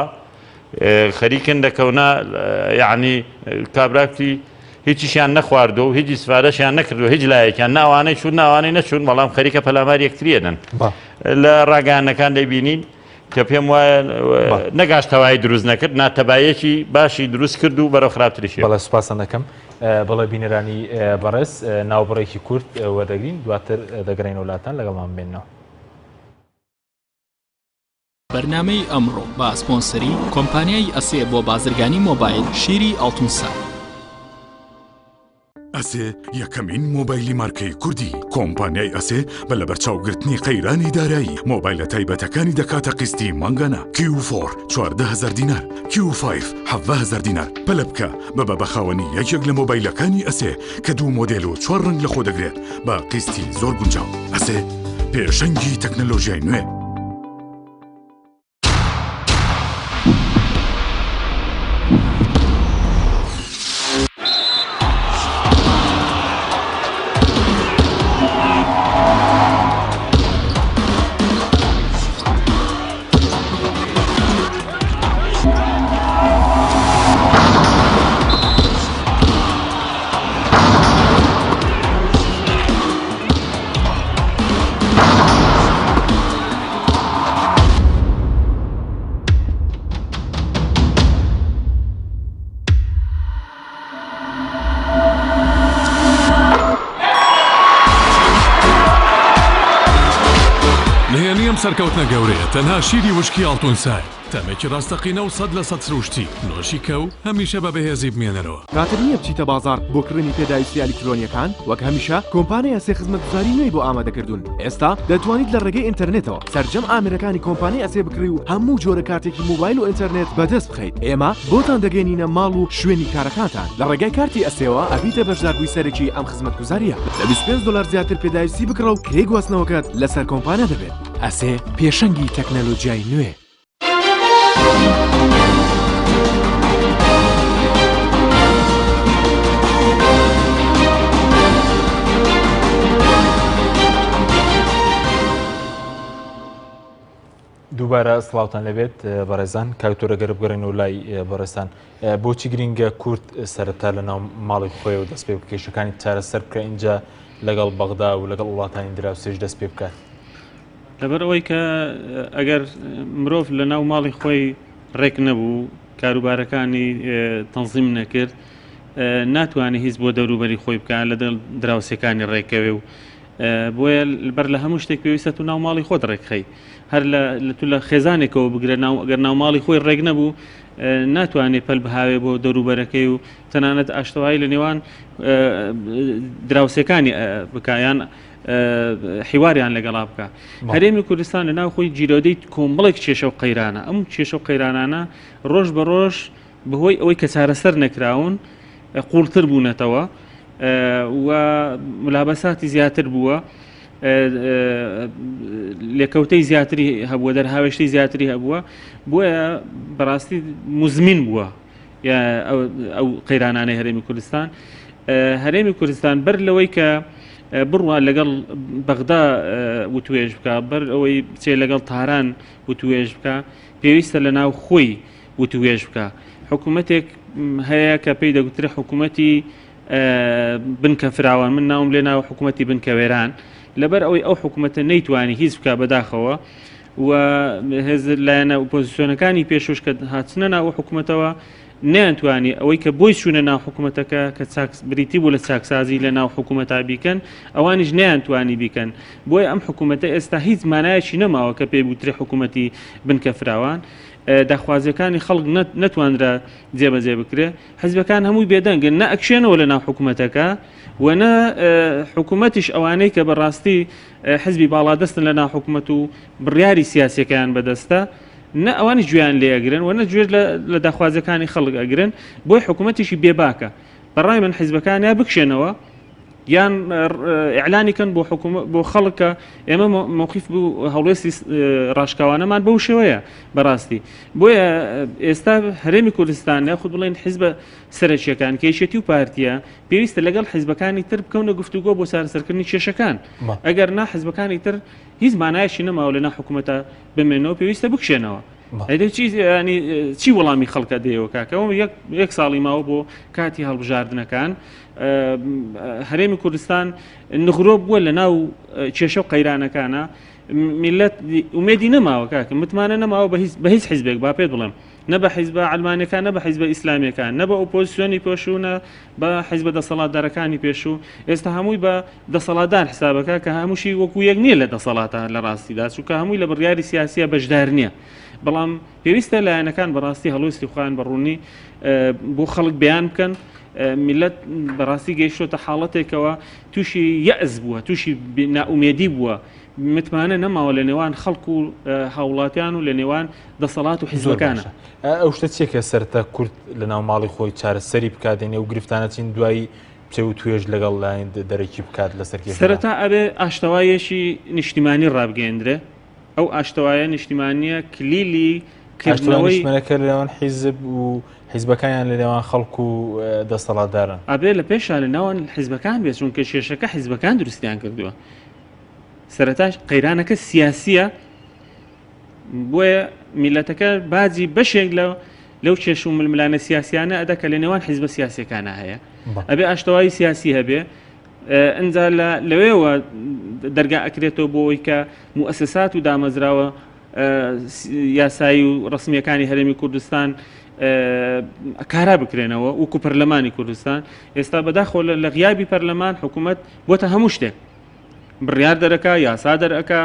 خەریکن دەکەونە یعنی کابراکتی هیچیشیان نەخواردووە و هیچ ئیسفادەشیان نەکردووە هیچ لایەکیان ناوانەی چوون ناوانەی نەچوون بەڵام خەریکە پەلامار یەکتریەدەن لە ڕاگەیاندنەکان دەیبینین کە پێم وایە نەک ئاشتەوایی دروست نەکرد ناتەبایەکی باشی دروست کرد و بەرەو خراپتریشی بەڵێ سوپاستان دەکەم بەڵێ بینەرانی بەڕێز ناوبڕێکی کورت وەردەگرین دواتر دەگەڕێینەوە لاتان لەگەڵمان بمێننەوە. بەرنامەی ئەمڕۆ بە سپۆنسەری کۆمپانیای ئەسێ بۆ بازرگانی مۆبایل شیری ئاڵتونسا. ئەسێ یەکەمین مۆبایلی مارکەی کوردی. کۆمپانیای ئەسێ بە لەبەرچاوگرتنی قەیرانی دارایی مۆبایلە تایبەتەکانی دەکاتە قیستی مانگانە. کیو فۆر 14 هەزار دینار، کیو فایڤ 17 هەزار دینار. پەلە بکە ببە بە خاوەنی یەکێک لە مۆبایلەکانی ئەسێ کە دوو مۆدێل و چوار ڕەنگ لەخۆ دەگرێت بە قیستی زۆر گونجاو. ئەسێ پێشەنگی تەکنەلۆژیای نوێ. نهێنی ئەم سەرکەوتنە گەورەیە تەنها شیری وشکی ئاڵتونسایە. تامێکی ڕاستەقینە و 100% سروشتی. نۆشی کە و هەمیشە بە بەهێزی بمێنەرەوە. کاتت نییە بچیتە بازاڕ بۆ کڕینی پێداویستییە ئەلیکترۆنییەکان؟ وەک هەمیشە کۆمپانیای ئەسێ خزمەتگوزاری نوێی بۆ ئامادەکردوون. ئێستا دەتوانیت لە ڕێگەی ئینتەرنێتەوە سەرجەم ئامێرەکانی کۆمپانیای ئەسێ بکڕی و هەموو جۆرە کارتێکی مۆبایل و ئینتەرنێت بەدەست بخەیت. ئێمە بۆتان دەگەیەنینە ماڵ و شوێنی کارەکانتان. لە ڕێگای کارتی ئەسێوە ئەبیتە بەشداربووی سەرەکی ئەم خزمەتگوزارییە. لە 25 دۆلار زیاتر پێداویستی بکڕە و کرێی گواستنەوەکەت لەسەر کۆمپانیا دەبێت. ئەسێ پێشەنگی تەکنەلۆجیای نوێ. دووبارە سڵاوتان لەبێت بەڕێزان کاکتۆرە گەر بگەڕێنەوە لای بەڕێزان بۆچی گرنگە کورد سەرەتا لە ناو ماڵی خۆیەوە دەست پێ بکێشەکانی چارەسەر بکە اینجا لەگەڵ بەغدا و لەگەڵ وڵاتانی دراوسێش دەست پێ بکات. لەبەر ئەوەی کە ئەگەر مرۆڤ لە ناو ماڵی خۆی ڕێک نەبوو کاروبارەکانی تەنزیم نەکرد ناتوانێت هیچ بۆ دەوروبەری خۆی بکە لە دراوسەکانی ڕێکەوێ و بۆیە بەر لە هەموو شتێک پێویستە تو ناو ماڵی خۆت ڕێکخەی هەر لە تو لە خێزانێکەوە بگرە ناو ئەگەر ناو ماڵی خۆی ڕێک نەبوو ناتوانێت پەل بهاوێ بۆ دەوروبەرەکەی و تەنانەت ئاشتەوایی لە نێوان دراوسەکانی بکایان حیواریان لەگەڵا بکە هەرێمی کوردستان لە ناو خۆی گیرۆدەی کۆمبڵێک کێشە و قەیرانە ئەم کێشە و قەیرانانە ڕۆژ بە ڕۆژ بەهۆی ئەوەی کە چارەسەر نەکراون قوڵتر بوونەتەوە و ملابەساتی زیاتر بووە لێکەوتەی زیاتری هەبووە دەرهاوێشتەی زیاتری هەبووە بۆیە بەڕاستی مزمین بووە ئەو قەیرانانەی هەرێمی کوردستان هەرێمی کوردستان بەر لەوەی کە بڕوا لەگەڵ بەغدا وتوێژ بکە بەر ئەوەی بچێ لەگەڵ تاران وتوێژ بکە پێویستە لە ناو خۆی وتوێژ بکە حکوومەتێک هەیە کە پێی دەگوترێ حکوومەتی بنکە فراوان من ناوم لێ ناوە حکوومەتی بنکە وێران لەبەر ئەوەی ئەو حکوومەتە نەیتوانی هیچ بکە بەداخەوە و هێز لایەنە ئۆپۆزیسیۆنەکانی پێشوش کە هاتنە ناو حکوومەتەوە نەیانتوانی ئەوەی کە بۆی چوونە ناو حکوومەتەکە کە چاک بریتی بوو لە چاکسازی لە ناو حکوومەتا بیکەن ئەوانیش نەیانتوانی بیکەن بۆیە ئەم حکوومەتە ئێستا هیچ مانایەکی نەماوە کە پێی بوترێ حکوومەتی بنکە فراوان داخوازیەکانی خەڵک نەتوانرا جێبەجێ بکرێ حزبەکان هەمووی بێدەنگن نە ئەکشێنەوە لە ناو حکوومەتەکە و نە حکوومەتیش ئەوانەی کە بەڕاستی حزبی باڵادەستن لە ناو حکوومەت و بڕیاری سیاسەکەیان بەدەستە نە ئەوانی گوێیان لێ ئەگرن و نە گوێ لە داخوازیەکانی خەڵک ئەگرن بۆی حکوومەتیشی بێباکە بەڕای من حیزبەکان یا بکشێنەوە یان ئیعلانی کەن بۆ حکوومەت بۆ خەڵک کە ئێمە مۆقیف بوو هەڵوێستی ڕاشکاوانەمان بەو شێوەیە بەڕاستی بۆیە ئێستا هەرێمی کوردستان یاخود بڵێن حیزبە سەرەکیەکان کە یەکێتی و پارتیە پێویستە لەگەڵ حیزبەکانی تر بکەونە گفتوگۆ بۆ چارەسەرکردنی کێشەکان ئەگەر نا حیزبەکانی تر هیچ مانایەکی نەماوە لەناو حکوومەتە بمێنەوە پێویستە بکشێنەوە. ئەی چی ینی چی وەڵامی خەڵکە دەیەوە کاکەەوە یەک یەک ساڵی ماوە بۆ کاتی هەڵبژاردنەکان هەرێمی کوردستان نغرۆ بووە لە ناو کێشە و قەیرانەکانە میلەت ئومێدی نەماوە کاکە متمانە نەماوە بە هیچ حیزبێک با پێت بڵێم نە بە حیزبە عەلمانیەکان نە بە حیزبە ئیسلامیەکان نە بە ئۆپۆزیسیۆنی پێشوو نە بە حیزبە دەسەڵاتدارەکانی پێشوو ئێستا هەمووی بە دەسەڵاتدار حسابەکە کە هەمووشی وەکو یەک نییە لە دەسەڵاتە لە ڕاستیدا چونکە هەمووی لە بڕیاری سیاسیە بەشدار نییە بەڵام پێویستە لایەنەکان بەڕاستی هەڵوێستی خۆیان بە ڕوونی بۆ خەڵک بەیان بکەن میلەت بەڕاستی گەیشتۆتە حاڵەتێکەوە تووشی یەئس بووە تووشی نائومێدی بووە متمانە نەماوە لە نێوان خەڵک و هاوڵاتیان و لە نێوان دەسەڵات و حیزبەکانە. ئەو شتە چیە کە سەرەتا کورد لە ناو ماڵی خۆی چارەسەری بکات یعنی ئەو گرفتانە چین دوایی بچێ و توێژ لەگەڵ لایەن دەرەکی بکات لەسەر کێشە؟ سەرەتا ئەبێ ئاشتەواییەکی نیشتیمانی ڕابگەیەندرێ ئەو ئاشتەوایە نیشتیمانیە کلیلی کردنەوەی نیشتمانەکە لە نێوان حیزب و حیزبەکانیان لە نێوان خەڵک و دەسەڵاتداران ئەبێ لە پێشا لە ناوان حیزبەکان بێت چونکە کێشەکە حیزبەکان دروستیان کردووە سەرەتاش قەیرانەکە سیاسیە بۆیە میلەتەکە باجی بەشێک لە لەو کێش و ململانە سیاسیانە ئەدا کە لە نێوان حیزبە سیاسەکانە هەیە ئەبێ ئاشتەوایی سیاسی هەبێ ئەجا لەوێوە دەرگا ئەکرێتەوە بۆ ئەوی کە موسسات و دامەزراوە یاسایی و ڕسمیەکانی هەرێمی کوردستان کارا بکرێنەوە وەکو پەرلەمانی کوردستان ئێستا بەداخۆ لە غیابی پەرلەمان حکوومەت بۆتە هەموو شتێک بڕیار دەرەکا، یاسا دەرئەکا،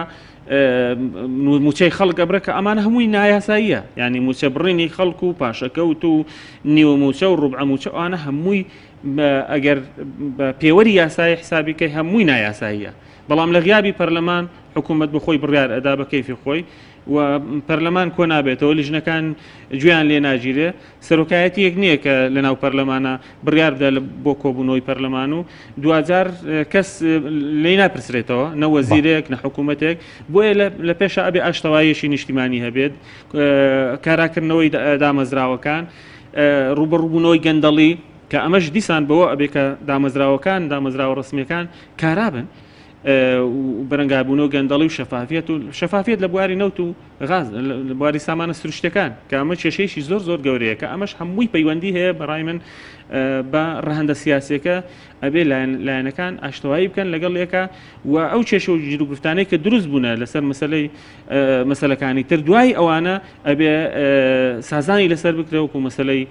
موچەی خەڵک ئەبرە کە ئەمانە هەمووی نایاساییە ینی موچە بڕینی خەڵک و پاشەکەوت و نیوە موچە و ڕوبعە موچە ئەوانە هەمووی ئەگەر بە پێوەری یاسایی حسابیکەی هەمووی نایاساییە بەڵام لە غیابی پەرلەمان حکوومەت بە خۆی بڕیار ئەدا بە کەیفی خۆی و پەرلەمان کۆ نابێتەوە لیژنەکان گوێیان لێ ناگیرێ سەرۆکایەتیەک نییە کە لەناو پەرلەمانە بڕیار بدە بۆ کۆبوونەوەی پەرلەمان و دواجار کەس لی ناپرسرێتەوە نە وەزیرێک نە حکوومەتێک بۆیە لە پێشە ئەبێ ئاشتەواییەکی نیشتیمانی هەبێت کاراکردنەوەی دامەزراوەکان ڕوبەڕوبوونەوەی گەندەڵی کە ئەمەش دیسان بەوە ئەبێ کە دامەزراوەکان دامەزراوە ڕسمیەکان کارابن بەرەنگاربوونەوە گەندەڵی و شەفافیەت و شەفافیەت لە بواری نەوت و غاز لە بواری سامانە سروشتەکان کە ئەمە کێشەیەکی زۆر زۆر گەورەیە کە ئەمەش هەمووی پەیوەندی هەیە بەڕای من بە ڕەهەندە سیاسیەکە ئەبێ لایەنەکان ئاشتەوایی بکەن لەگەڵ یەکە و ئەو کێشە و گیروگرفتانەی کە دروست بوونە لەسەر مەسلەی مەسلەکانی تر دوای ئەوانە ئەبێ سازانی لەسەر بکرێ وەکو مەسلەی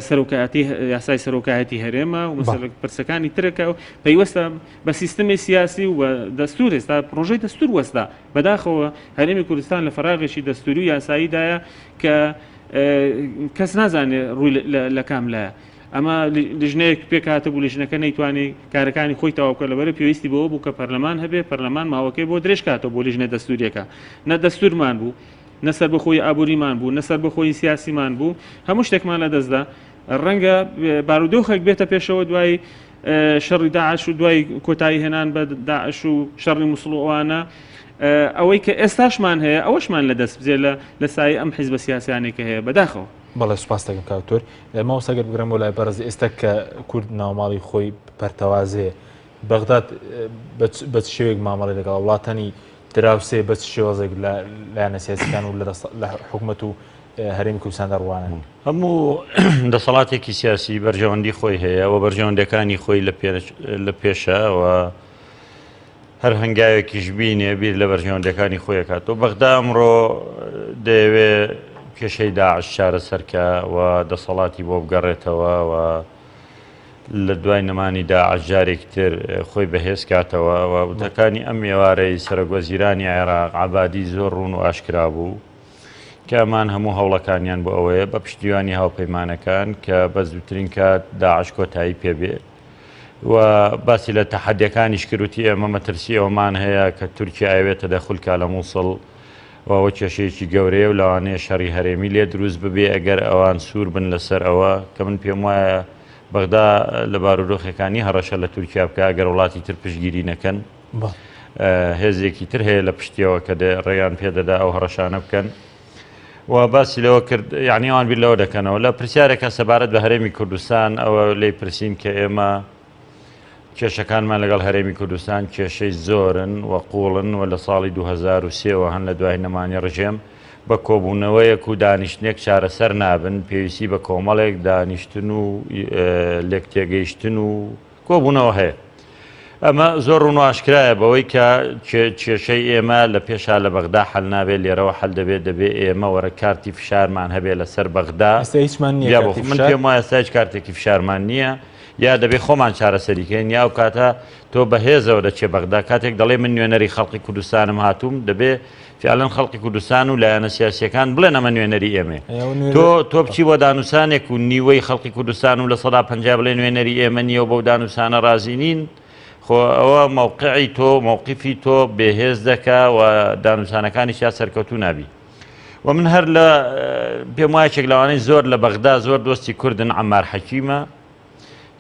سەرۆکایەتی یاسای سەرۆکایەتی هەرێمە و مەسەلە پرسەکانی ترەکە و پەیوەستە بە سیستمی سیاسی و دەستور ئێستا پرۆژەی دەستور وەستا بەداخەوە هەرێمی کوردستان لە فەراغێکی دەستوری و یاساییدایە کە کەس نازانێت ڕووی لە کام لایە. ئەمە لیژنەیەک پێکهاتبوو لیژنەکە نەیتوانی کارەکانی خۆی تەواو بکات لەبەرئەوەی پێویستی بەوە بوو کە پەرلەمان هەبێ پەرلەمان ماوەکەی بۆ درێژ کاتەوە بۆ لیژنە دەستوریەکە نە دەستورمان بوو نە سەربەخۆی ئابووریمان بوو نە سەربەخۆی سیاسیمان بوو هەموو شتێکمان لەدەستدا ڕەنگە بارودۆخێک بێتە پێشەوە دوای شەڕی داعش و دوای کۆتایی هێنان بە داعش و شەڕی موسڵ و ئەوانە ئەوەی کە ئێستاشمان هەیە ئەوەشمان لە دەست بجێ لە لە سایەی ئەم حیزبە سیاسیانەی کە هەیە بەداخەوە. بەڵێ سوپاس دەکەم کاک دکتۆر. مامۆستا گەر بگەڕێمەوە لای بەڕێز ئێستا کە کورد ناوماڵی خۆی پەرتەوازەیە بەغداد بە چ شێوەیەک مامەڵەی لەگەڵ وڵاتانی دراوسێ بە چ شێوازێک لە لایەنە سیاسیەکان و لە حکومەت و هەرێمی کوردستان دەڕوانن؟ هەموو دەسەڵاتێکی سیاسی بەرژەوەندی خۆی هەیە و بەرژەوەندەکانی خۆی لە پێشە و هەر هەنگاوێکیش بینێ بیر لە بەرژەوەندەکانی خۆی کاتەوە. بەغدا ئەمڕۆ دەیەوێ کێشەی داعش چارەسەرکە و دەسەڵاتی بۆ بگەڕێتەوە و لە دوای نەمانی داعش جارێکی تر خۆی بەهێز کاتەوە و وتەکانی ئەم ئێوارەی سەرۆکوەزیرانی عێراق عەبادی زۆر ڕوون و ئاشکرا بوو. کە ئەمان هەموو هەوڵەکانیان بۆ ئەوەیە بە پشتیوانی هاوپەیمانەکان کە بە زووترین کات داعش کۆتایی پێبێ و باسی لە تەحەدیەکانیش کرد وتی ئێمە مەترسی ئەوەمان هەیە کە تورکیا ئەوێت تەدەخول کا لە مووسڵ و ئەوە کێشەیەکی گەورەیە و لەوانەیە شەڕی هەرێمی لێ دروست ببێ ئەگەر ئەوان سوور بن لەسەر ئەوە کە من پێم وایە بەغدا لە بارودۆخەکانی هەڕەشە لە تورکیا بکە ئەگەر وڵاتی تر پشتگیری نەکەن. هێزێکی تر هەیە لە پشتیەوە کە ڕێیان پێدەدا ئەو هەڕەشانە بکەن و باسی لەوە کرد یعنی ئەوان بیر لەوە دەکەنەوە لە پرسیارێکە سەبارەت بە هەرێمی کوردستان ئەوە لی پرسین کە ئێمە کێشەکانمان لەگەڵ هەرێمی کوردستان کێشەی زۆرن و قوڵن و لە ساڵی 2023ەوە هەن لە دوای نەمانی ڕژێم بە کۆبوونەوەیەک و دانیشتنێک چارەسەر نابن پێویستی بە کۆمەڵێک دانیشتن و لێک تێگەیشتن و کۆبوونەوە هەیە. ئەمە زۆر ڕوون و ئاشکرایە بەوەی کە کێشەی ئێمە لە پێشا لە بەغدا حەل نابێت لێرەوە حەل دەبێت دەبێ ئێمە وەرە کارتی فشارمان هەبێ لەسەر بەغدا ئێستا هیچمان نییە من پێم وایە ئێستا هیچ کارتێکی فشارمان نییە یا دەبێ خۆمان چارەسەری کەین یا ئەو کاتە تۆ بەهێزەوە دەچێ بەغدا کاتێک دەڵێ من نوێنەری خەڵقی کوردستانم هاتووم دەبێ فعلەن خەڵکی کوردستان و لایەنە سیاسیەکان بڵێن ئەمە نوێنەری ئێمەیە تۆ تۆ بچی بۆ دانوسانێک و نیوەی خەڵکی کوردستان و 50% بڵێ نوێنەری ئێمە نییە و بەو دانوسانە ڕازی نین خۆ ئەوە موقعی تۆ موقفی تۆ بێهێز دەکا و دانوسانەکانیش یا سەرکەوتوو نابی و من هەر لە پێم وایە یەکێک لەوانەی زۆر لە بەغدا زۆر دۆستی کوردن عەمار حەکیمە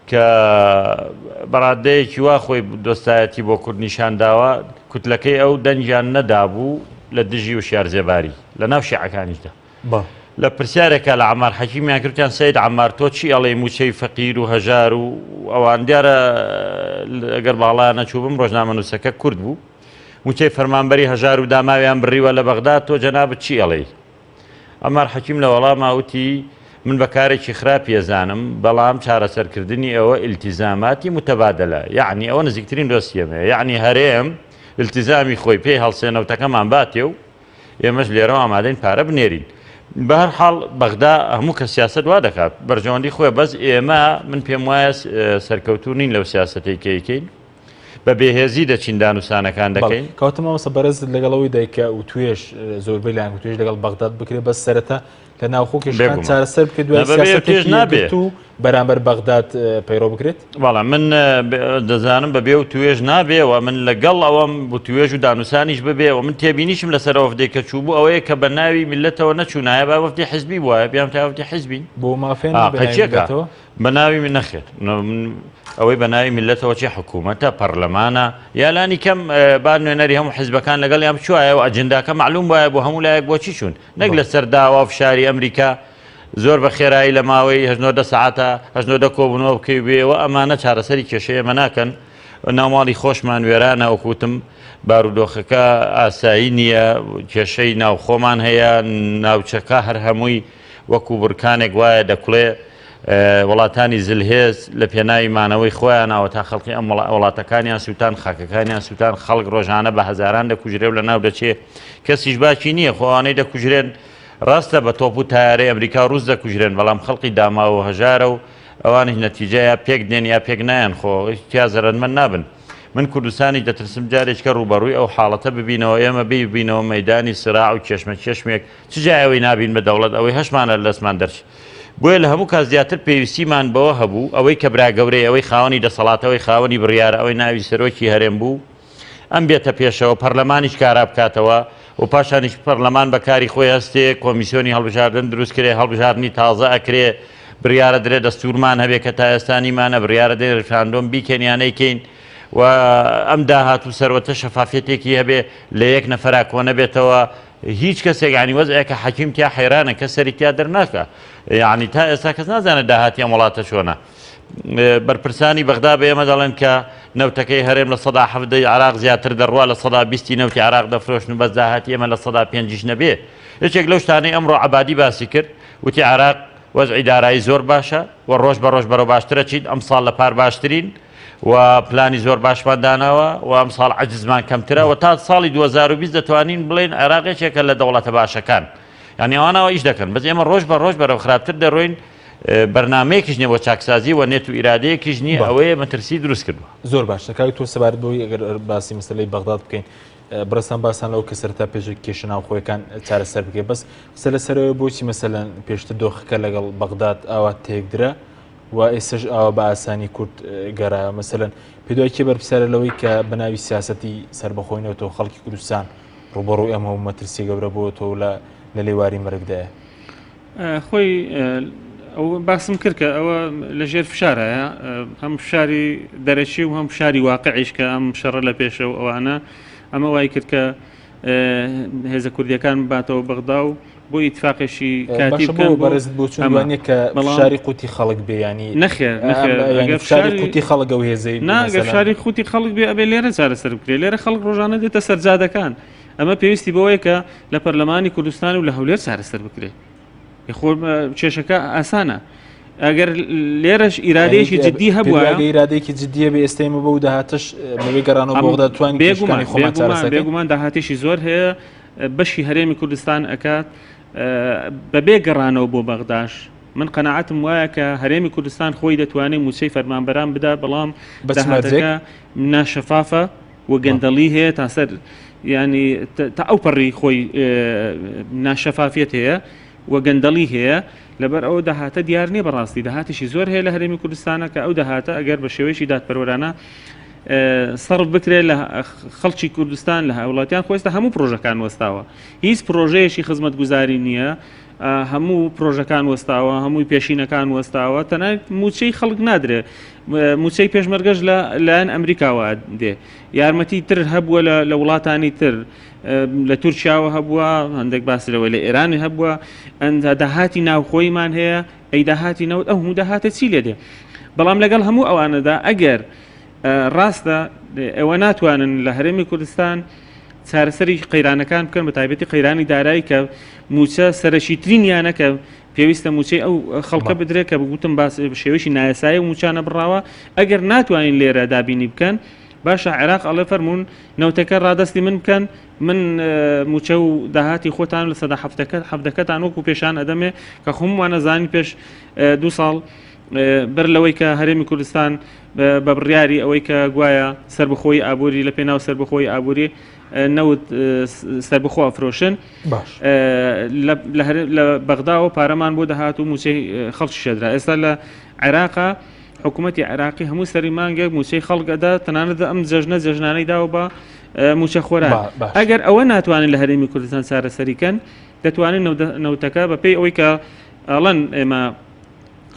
کە بەڕادەیەکی وا خۆی دۆستایەتی بۆ کورد نیشان داوە، کوتلەکەی ئەو دەنگیان نەدابوو لە دژی وشیار زێباری لە ناو شیعەکانیشدا. لە پرسیارێکا لە عەمار حەکیمیان کرد وتیان سەید عەمار تۆ چی ئەڵێی مووچەی فەقیر و هەژار و ئەوان دیارە ئەگەر باڵایان نەچووبم ڕۆژنامەنووسەکە کورد بوو مووچەی فەرمانبەری هەژار و داماویان بڕیوە لە بەغدا تۆ جەنابت چی ئەڵێی؟ عەمار حەکیم لە وەڵاما وتی، من بە کارێکی خراپی ئەزانم، بەڵام چارەسەرکردنی ئەوە ئیلتیزاماتی موتەبادەلە، یەعنی ئەوە نزیکترین دۆستی ئێمەیە، یەعنی هەرێم ئیلتیزامی خۆی پێی هەڵسێ نەوتەکەمان باتێ و ئێمەش لێرەوە ئامادەین پارە بنێرین. بەهەرحاڵ بەغدا هەموو کەس سیاسەت وا دەکات، بەرژەوەندی خۆیە، بەس ئێمە من پێم وایە سەرکەوتوو نین لەو سیاسەتەی کە ئەیکەین. بە بێهێزی دەچین دانوسانەکان دەکەین. کەواتە مامۆستا بەڕێزت لەگەڵ ئەوەی دای کە وتوێژ زۆربەی لایەن وتوێژ لەگەڵ بەغداد بکرێت بەس سەرەتا لە ناوخۆ کێشەکان چارەسەر بکرێت دوای سیاسەتێکی یەکگرتوو بەرامبەر بەغداد پەیڕەو بکرێت؟ بەڵام من دەزانم بە بێ وتوێژ نابێ و من لەگەڵ ئەوەم وتوێژ و دانوسانیش ببێ و من تێبینیشم لەسەر وەفدێک کە چوو بوو ئەوەیە کە بە ناوی میللەتەوە نەچوونایە با وەفدی حزبی بوایە بیان تا وەفدی حزبین بۆ مافیان نییە بە ناوی میللەتەوە؟ بە ناوی من نەخێر ئەوەی بە ناوی میللەتەوە چی حکوومەتە پەرلەمانە یا لانی کەم با نوێنەری هەموو حزبەکان لەگەڵیان بچوایە و ئەجنداکە معلوم وایە بۆ هەموو لایەک بۆچی چوون نەک لەسەر داوا و فشاری ئەمریکا زۆر بە خێرایی لە ماوەی هەشت سەعاتە هەشت کۆبوونەوە بکەی بێەوە ئەمانە چارەسەری کێشەی ئێمە ناکەن ناوماڵی خۆشمان وێرانە وەکوتم بارودۆخەکە ئاسایی نییە کێشەی ناوخۆمان هەیە ناوچەکە هەر هەمووی وەکو بڕکانێک وایە دەکوڵێ وڵاتانی زلهێز لە پێناوی مانەوەی خۆیانەوە تا خەڵکی ئەم وڵاتەکانیان سووتان خاکەکانیان سووتان خەڵک ڕۆژانە بە هەزاران دەکوژرێ و لە ناو دەچێ کەسیش باکی نییە خۆ ئەوانەی دەکوژرێن ڕاستە بە تۆپ و تایارەی ئەمریکا و ڕووس دەکوژرێن بەڵام خەڵکی داماو و هەژارە و ئەوانیش نەتیجە یا پێک دێن یا پێک نایەن خۆ تیا زەرەرمەند نابن من کوردستانی دەترسم جارێکە ڕووبەڕووی ئەو حاڵەتە ببینەوە ئێمە ببینەوە مەدانی سراع و کێشمە کێشمێک چ جای ئەوەی نابین بە دەوڵەت ئەوەی هەشمانە لە دەستمان دەرچێ بۆیە لە هەموو کات زیاتر پێویستیمان بەوە هەبوو ئەوەی کە برا گەورەی ئەوەی خاوەنی دەسەڵاتە ئەوەی خاوەنی بڕیارە ئەوەی ناوی سەرۆکی هەرێم بوو ئەم بێتە پێشەوە پەرلەمانیش کارا بکاتەوە و پاشانیش پەرلەمان بە کاری خۆی هەستێ کۆمیسیۆنی هەڵبژاردن دروست کرێ هەڵبژاردنی تازە ئەکرێ بریارە درێ دەستورمان هەبێ کە تا ئێستا نیمانە بریارە درێ ریفراندۆم بیکەین یا نەیکەین و ئەم داهات و سەروەتە شەفافیەتێکی هەبێ لە یەک نەفەرا کۆ نەبێتەوە هیچ کەسێک یانی وەزعێکە حەکیم تیا حەیرانە کەس سەری تیا دەرناکا یانی تا ئێستا کەس نازانێت داهاتی ئەم وڵاتە چۆنە بەرپرسانی بەغدا بە ئێمە دەڵێن کە نەوتەکەی هەرێم 17% عراق زیاتر دەڕوا 20% نەوتی عراق دەفرۆشن و بەس داهاتی ئێمە 5% نەبێ یەکێک لەو شتانەی ئەمڕۆ عەبادی باسی کرد وتی عراق وەزعی دارایی زۆر باشە و ڕۆژ بە ڕۆژ بەرەو باشترە چیت ئەمساڵ لە پار باشترین و پلانی زۆر باشمان داناوە و ئەمساڵ عەجزمان کەمترە و تا ساڵی 2020 دەتوانین بڵێین عێراق یەکێکە لە دەوڵەتە باشەکان یعنی ئەوانەوە ئیش دەکەن بەس ئێمە ڕۆژ بە ڕۆژ بەرەو خراپتر دەڕۆین بەرنمەیەکیش نیە بۆ چاکسازی و نێت و ئیرادەیەکیش نییە ئەوەیە مەترسی دروست کردووە. زۆر باشە کاک تۆ سەبارەت بەوەی ئەگەر باسی مەسەلەی بەغداد بکەین بڕێزتان باسان لەوە کە سەرەتا پێش کێشە ناوخۆیەکان چارەسەر بکەێت بەس قسە لەسەرەوە بۆچی مەسەلەن پێشتر دۆخەکە لەگەڵ بەغداد ئاوا تێکدرا و ئێستەش ئاوا بە ئاسانی کورد گەرایەوە مەسەلەن پێدوای کێ بەرپرسیارە لەوەی کە بە ناوی سیاسەتی سەربەخۆی نەوتەوە خەڵکی کوردستان ڕوبەڕووی ئەم هەموو مەترسی گەورە بۆتەوە لە لە لێواری مەرگدایە؟ خۆی ئەو باسم کرد کە ئەوە لە ژێر فشارایە هەم فشاری دەرەکی و هەم فشاری واقعیش کە ئەم شەڕە لە پێشە و ئەوانە ئەمە وای کرد کە هێزە کوردیەکان بباتەوە بەغدا و بۆ ئیتفاقێکی کاتی بکەن بۆ بەڕێزت بۆچوون وا نییە کە فشاری قوتی خەڵک بێ ینی نەخێر نەخێر فشاری قوتی خەڵک ئەو هێزەی نا ئەگەر فشاری قوتی خەڵک بێ ئەبێ لێرە چارەسەر بکرێ لێرە خەڵک ڕۆژانە دێتە سەر جادەکان ئەمە پێویستی بەوەیە کە لە پەرلەمانی کوردستان و لە هەولێر چارەسەر بکرێ خۆ کێشەکە ئاسانە ئەگەر لێرەش ئیرادەیەکی جدی هەبووە ئیرادەیەکی جدیە بێ ئێستا ئێمە بەو داهاتش بەبێ گەڕانەوە بۆ بەغدا توانین کێشەکانی خۆمان چارەسەر بکەین. بێگومان داهاتێکی زۆر هەیە بەشی هەرێمی کوردستان ئەکات بەبێ گەڕانەوە بۆ بەغداش من قەناعەتم وایە کە هەرێمی کوردستان خۆی دەتوانێت مووچەی فەرمانبەران بدا بەڵام داهاتەکە ناشەفافە و گەندەڵی هەیە تا سەر ینی تا ئەو پەڕی خۆی ناشەفافیت هەیە و گەندەڵی هەیە لەبەر ئەو داهاتە دیار نییە بەڕاستی داهاتێکی زۆر هەیە لە هەرێمی کوردستانە کە ئەو داهاتە ئەگەر بە شێوەیەکی دادپەروەرانە سەرف بکرێت لە خەڵکی کوردستان لە هاوڵاتیان خۆ ئێستا هەموو پرۆژەکان وەستاوە هیچ پرۆژەیەکی خزمەتگوزاری نییە هەموو پرۆژەکان وەستاوە هەمووی پێشینەکان وەستاوە تەنانەت موچەی خەڵک نادرێ موچەی پێشمەرگەش لە لایەن ئەمریکاوە دێ یارمەتی تر هەبووە لە وڵاتانی تر لە تورکیاوە هەبووە هەندێک باس لەوە لە ئێرانی هەبووە ئەنجا داهاتی ناوخۆیمان هەیە ئەی داهاتی نەوت ئەو هەموو داهاتە چی لێ دێ بەڵام لەگەڵ هەموو ئەوانەدا ئەگەر ڕاستە ئێوە ناتوانن لە هەرێمی کوردستان چارەسەری قەیرانەکان بکەن بە تایبەتی قەیرانی دارایی کە موچە سەرەکیترین یانە کە پێویستە موچەی ئەو خەڵکە بدرێت کە بگوتم باس شێوەیەکی نایاسایی و موچانە بڕاوە ئەگەر ناتوانین لێرە دابینی بکەن باشە عێراق ئەڵێ فەرمونون نەوتەکە ڕادستی من بکەن من موچە و داهاتی خۆتان لە سەدا هەفتەکە حەفتەکەتان وەکو پێشان ئەدەمێ کە خۆموانە زانین پێش دو ساڵ. بەر لەوەی کە هەرێمی کوردستان بە بڕیاری ئەوەی کە گوایە سەربەخۆی ئابووری لە پێناو سەربەخۆی ئابووری نەوت سەربەخۆ ئەفرۆشن لە بەغداوە پارەمان بۆ دەهات و موچەی خەڵکی شێدرا ئێستا لە عێراقا حکوومەتتی عێراقی هەموو سەری مانگێک موچەی خەڵک ئەدا تەنانەت ئەم جەژنە جەژنانەی داوە بە موچە خۆران ئەگەر ئەوە ناتوانن لە هەرێمی کوردستان چارەسەریکەن دەتوانن نەوتەکە بەپێی ئەوەی کە ئەڵەن ئێمە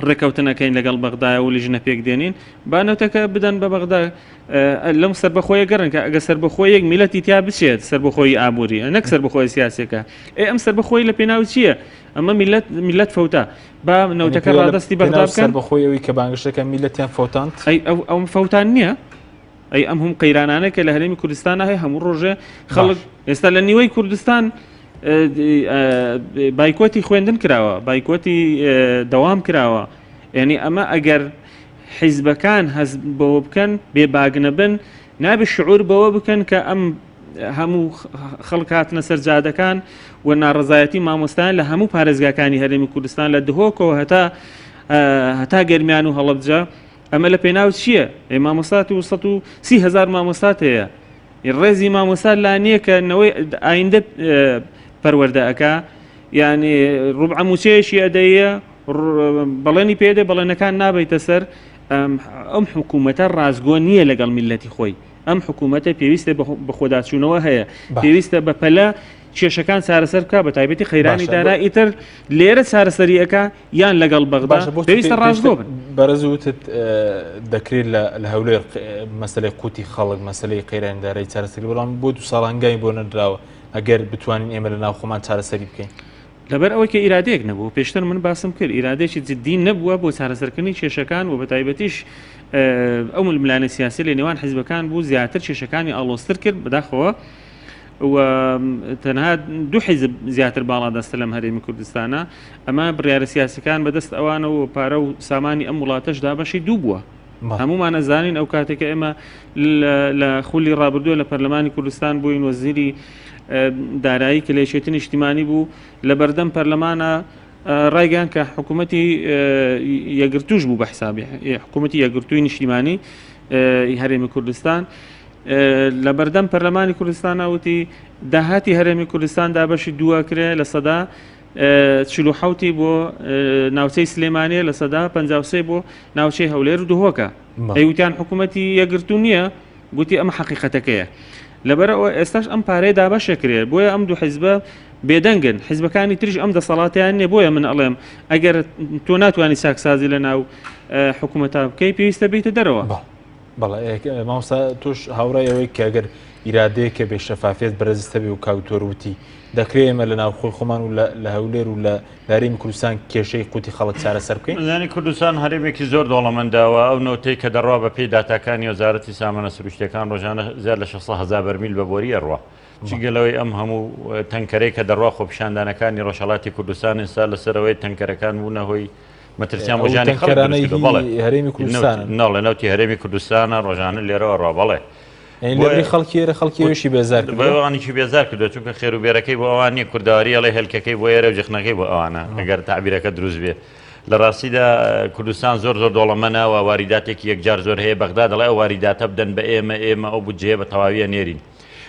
ڕێکەوتن ئەکەین لەگەڵ بەغدایە و لیژنە پێک دێنین با نەوتەکە بدەن بە بەغدا لەم سەربەخۆیە گەڕن کە ئەگە سەربەخۆیەک میلەتی تیا بچێت سەربەخۆی ئابووری نەک سەربەخۆی سیاسەکە ئێ ئەم سەربەخۆی لە پێناو چییە؟ ئەمە میلەت میلەت فەوتا با نەوتەکە ڕادەستی بەغدا بکەن بەخۆی ئەوی کە بانگشتەکە میلەتیان فەوتاند ئەی ئەو ئەم فەوتان نییە؟ ئەی ئەم هەم قەیرانانە کە لە هەرێمی کوردستان هەیە هەموو ڕۆژێ خەڵک ئێستا لە نیوەی کوردستان بایکۆتی خوێندن کراوە بایکۆتی دەوام کراوە یعنی ئەمە ئەگەر حیزبەکان هەست بەوە بکەن بێ باگنەبن نابێ شعور بەوە بکەن کە ئەم هەموو خەڵک هاتنە سەر جادەکان و ناڕزایەتی مامۆستایان لە هەموو پارێزگاکانی هەرێمی کوردستان لە دهۆکەوە هەتا هەتا گەرمیان و هەڵەبجە ئەمە لە پێناو چییە؟ ئێ مامۆستات و 130 هزار مامۆستات هەیە ڕێزی مامۆستا لا نییە کە نەوەی ئایندە پەروەردە ئەکا یعنی ڕوبعە موچەیەکی ئەدەیە بەڵێنی پێدێ بەڵێنەکان نابیتە سەر ئەم حکوومەتە ڕاستگۆ نییە لەگەڵ میلەتی خۆی ئەم حکوومەتە پێویستە بەخۆداچوونەوە هەیە پێویستە بە پەلە کێشەکان چارەسەر بکە بە تایبەتی قەیرانی دارا ئیتر لێرە چارەسەری ئەکا یان لەگەڵ بەغدا پێویستە ڕاستگۆ بن. بەڕێز وتت دەکرێت لە هەولێر مەسلەی قوتی خەڵک مەسلەی قەیرانی دارایی چارەسەری بەڵام بۆ دو ساڵ هەنگاوی بۆ نەنراوە ئەگەر بتوانین ئێمە لە ناو خۆمان چارەسەری بکەین. لەبەر ئەوەی کە ئیرادەیەک نەبوو پێشتر من باسم کرد ئیرادەیەکی جدی نەبووە بۆ چارەسەرکردنی کێشەکان و بەتایبەتیش ئەو ململانێ سیاسی لە نێوان حیزبەکان بوو زیاتر کێشەکانی ئاڵۆزتر کرد بەداخەوە و تەنها دوو حیزب زیاتر باڵادەستە لەم هەرێمی کوردستانە ئەمە بڕیارە سیاسەکان بەدەست ئەوانە و پارە و سامانی ئەم وڵاتەش دابەشی دوو بووە هەمومان ئەزانین ئەو کاتێکە ئێمە لە خولی ڕابردووە لە پەرلەمانی کوردستان بووین وەزیری دارایی کە لە یەکێتی نیشتیمانی بوو لە بەردەم پەرلەمانە ڕایگەیان کە حکوومەتی یەگرتوش بوو بە حسابی حکوومەتی یەگرتووی نیشتیمانی هەرێمی کوردستان لە بەردەم پەرلەمانی کوردستانە وتی داهاتی هەرێمی کوردستان دابەشی دووە کرێ 47%ی بۆ ناوچەی سلێمانیە 53% بۆ ناوچەی هەولێر و دهۆکە ئەیوتیان حکوومەتی یەگرتوو نییە گوتی ئەمە حەقیقەتەکەیە لەبەرئەوە ئێستاش ئەم پارەیە دابەشەکرێ بۆیە ئەم دوو حیزبە بێدەنگن حیزبەکانی تریش ئەم دەسەڵاتیان نییە بۆیە من ئەڵێم ئەگەر تۆ ناتوانانی چاکسازی لە ناو حکوومەتا بکەی پێویستە بیتە دەرەوە. بەڵێ مامۆستا تۆش هاوڕای ئەوەی کە ئەگەر ئیرادەیەک کە بێ شەفافیەت بەرزستە بێ و کاک دکتۆر وتی دەکرێت ئێمە لە ناوخۆی خۆمان و لە هەولێر و لە هەرێمی کوردستان کێشەی قوتی خەڵک چارەسەر بکەین؟ زانی کوردستان هەرێمێکی زۆر دەوڵەمەندە و ئەو نەوتەی کە دەڕوا بە پێی داتاکانی وەزارەتی سامانە سروشتیەکان ڕۆژانە زیاد لە 600 هەزار بەرمیل بە بۆری ئەڕوا جگە لەوەی ئەم هەموو تەنکەرەی کە دەڕوا خۆپیشاندانەکانی ڕۆژهەڵاتی کوردستان ئێستا لەسەرەوەی تەنکەرەکان بوونە هۆی مەترسیان بۆ ژیانی خەڵک دروست کردووە. بەڵێ هەرێمی کوردستانن. نەڵێ نەوتی هەرێمی کوردستانە ڕۆژانە لێرەوە ڕوا بەڵێ. یعنی لەبری خەڵکی ئێرە خەڵکی ئەوێشی بێزار کردووە. ئەوانیشی بێزار کردووە چونکە خێر و بێرەکەی بۆ ئەوان نییە کوردەواری ئەڵێ هێلکەکەی بۆ ئێرە و جخنەکەی بۆ ئەوانە ئەگەر تەعبیرەکە دروست بێ. لە ڕاستیدا کوردستان زۆر زۆر دەوڵەمەنە و واریداتێکی یەکجار زۆر هەیە بەغدا دەڵێ ئەو واریداتە بدەن بە ئێمە ئێمە ئەو بودجەیە بە تەواویە نێرین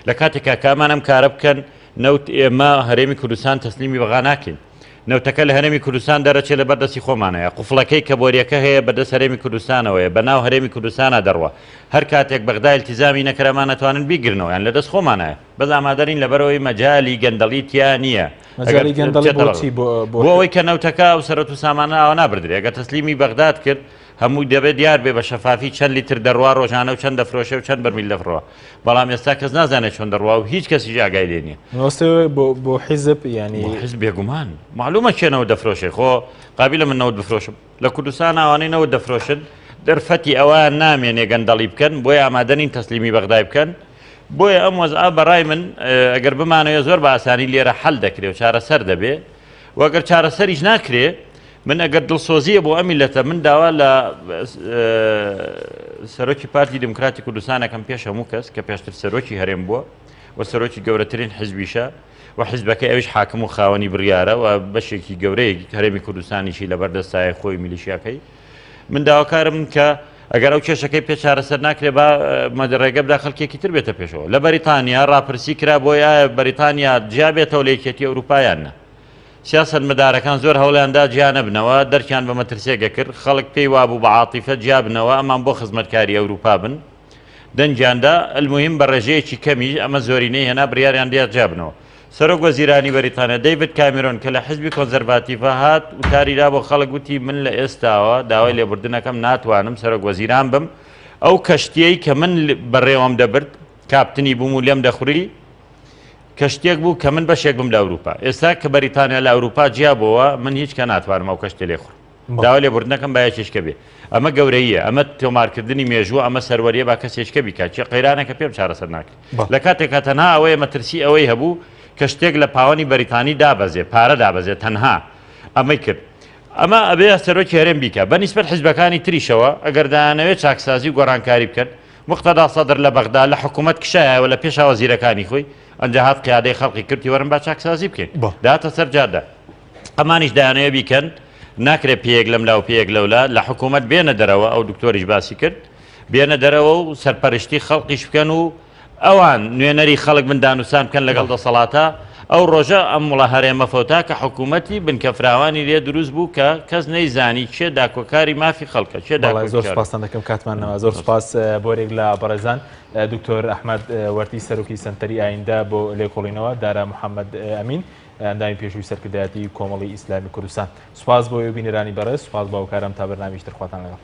لە کاتێکا کە ئەمان ئەم کارە بکەن نەوت ئێمە هەرێمی کوردستان تەسلیمی بەغا ناکەین نەوتەکە لە هەرێمی کوردستان دەرەچێت لەبەر دەستی خۆمانەیە، قوفڵەکەی کە بۆریەکە هەیە بەدەست هەرێمی کوردستانەوەیە، بەناو هەرێمی کوردستانا دەڕوا، هەر کاتێک بەغدا ئیلتیزامی نەکرا ئەمان ئەتوانن بیگرنەوە یان لەدەست خۆمانایە، بەس ئامادە نین لەبەرئەوەی مەجالی گەندەڵی تیا نییە، ئەگەر مەجالی گەندەڵی بچێتە بۆ چی؟ بۆ بۆ ئەوەی کە نەوتەکە ئەو سەرەت و سامانە ئاوا نابردرێ، ئەگەر تەسلیمی بەغداد کرد هەمووی دەبێت دیار بێ بە شەفافی چەند لیتر دەڕوا ڕۆژانە و چەند دەفرۆشێ و چەند بەرمیل دەفڕوا بەڵام ئێستا کەس نازانێت چۆن دەڕوا و هیچ کەسیش ئاگای لێ نییە. مەبەستە بۆ بۆ حیزب یانی بۆ حیزب بێگومان معلومە کێ نەوت دەفرۆشێ خۆ قابیلە من نەوت بفرۆشم لە کوردستان ئەوانەی نەوت دەفرۆشن دەرفەتی ئەوان نامێنێ گەندەڵی بکەن بۆیە ئامادە نین تەسلیمی بەغدای بکەن بۆیە ئەم وەزعە بەڕای من ئەگەر بمانەوێ زۆر بە ئاسانی لێرە حەل دەکرێ و چارەسەر دەبێ و ئەگەر چارەسەریش ناکرێ من ئەگەر دڵسۆزیە بۆ ئەم میللەتە من داوا لە سەرۆکی پارتی دیموکراتی کوردستان ئەکەم پێش هەموو کەس کە پێشتر سەرۆکی هەرێم بووە و سەرۆکی گەورەترین حزبیشە و حزبەکەی ئەویش حاکم و خاوەنی بڕیارە و بەشێکی گەورەی هەرێمی کوردستانیشی لەبەردەستایە خۆی میلیشیاکەی. من داواکارم کە ئەگەر ئەو کێشەکەی پێ چارەسەر ناکرێ با ڕێگە بدا خەڵکێکی تر بێتە پێشەوە. لە بەریتانیا ڕاپرسی کرا بۆی ئایا بەریتانیا جیا بێتەوە لە یەکێتی ئەوروپا یان نا. سیاسەتمەدارەکان زۆر هەوڵیان دا جیا نەبنەوە، دەرکیان بە مەترسییەک ئەکرد، خەڵک پێی وابوو بە عاتیفە جیا بنەوە، ئەمان بۆ خزمەتکاری ئەوروپا بن. دەنگیان دا، الموهیم بە ڕێژەیەکی کەمیش، ئەمە زۆرینەی هێنا، بڕیاریان دا جیا بنەوە. سەرۆک وەزیرانی بەریتانیا دەیڤد کامیرۆن کە لە حزبی کۆنزەرڤاتیڤە هات وتاری دا بۆ خەڵک وتی من لە ئێستاوە داوای لێبوردن ئەکەم ناتوانم سەرۆک وەزیران بم، ئەو کەشتیەی کە من بەڕێوەم دەبرد کاپتنی بووم و لێم دەخوری کەشتیەک بوو کە من بەشێک بم لە ئەوروپا، ئێستا کە بەریتانیا لە ئەوروپا جیا بۆوە من هیچ کە ناتوانم ئەو کەشتیە لێ خوڕم. داوای لێبوردنەکەم با یەکێکە بێ. ئەمە گەورەییە، ئەمە تۆمارکردنی مێژووە، ئەمە سەروەرییە با کەسێکە بیکات. چی قەیرانێکە پێم چارەسەر ناکرێت. لە کاتێکا تەنها ئەوەیە مەترسی ئەوەی هەبوو کە شتێک لە پاوەنی بەریتانی دابەزێ، پارە دابەزێ، تەنها ئەمەی کرد. ئەمە ئەبێ سەرۆکی هەرێم بیکا. بە نیسبەت حیزبەکانی تریشەوە ئەگەر دەیانەوێت چاکسازی و گۆڕانکاری بکەن، موقتەدا سەدر لە بەغدا لە حکوومەت کشایەوە لە پێشا وەزیرەکانی خۆی، ئەنجا هات قیادەی خەڵقی کرد وەرن با چاکسازی بکەین. دەهاتە سەر جادە. ئەمانیش دەیانەوێت بیکەن، ناکرێت پێیەک لەملا و پێیەک لەولا، لە حکوومەت بێنە دەرەوە، ئەو دکتۆریش باسی کرد، بێنە دەرەوە و سەرپەرشتی خەڵقیش بکەن و ئەوان نوێنەری خەڵک بن دانوسان بکەن لەگەڵ دەسەڵاتە، ئەو ڕۆژە ئەم وڵا هەرێمە فەوتا کە حکوومەتی بنکە فراوانی لێ دروست بوو کە کەس نەیزانی کێ داکۆکاری مافی خەڵکە کێ بەڵێ زۆر داکۆکیکار. سوپاستان دەکەم کاتمان نەما زۆر سوپاس بۆرێک لە بەڕێزان دکتۆر ئەحمەد وەرتی سەرۆکی سەنتەری ئایندە بۆ لێکۆڵینەوە دارا محەممەد ئەمین ئەندامی پێشووی سەرکردایەتی کۆمەڵی ئیسلامی کوردستان. سوپاس بۆ ئێوە بینەرانی بەڕێز، سوپاس بۆ هاوکارم تا بەرنامەیەکی تر خواتان لەگەڵ.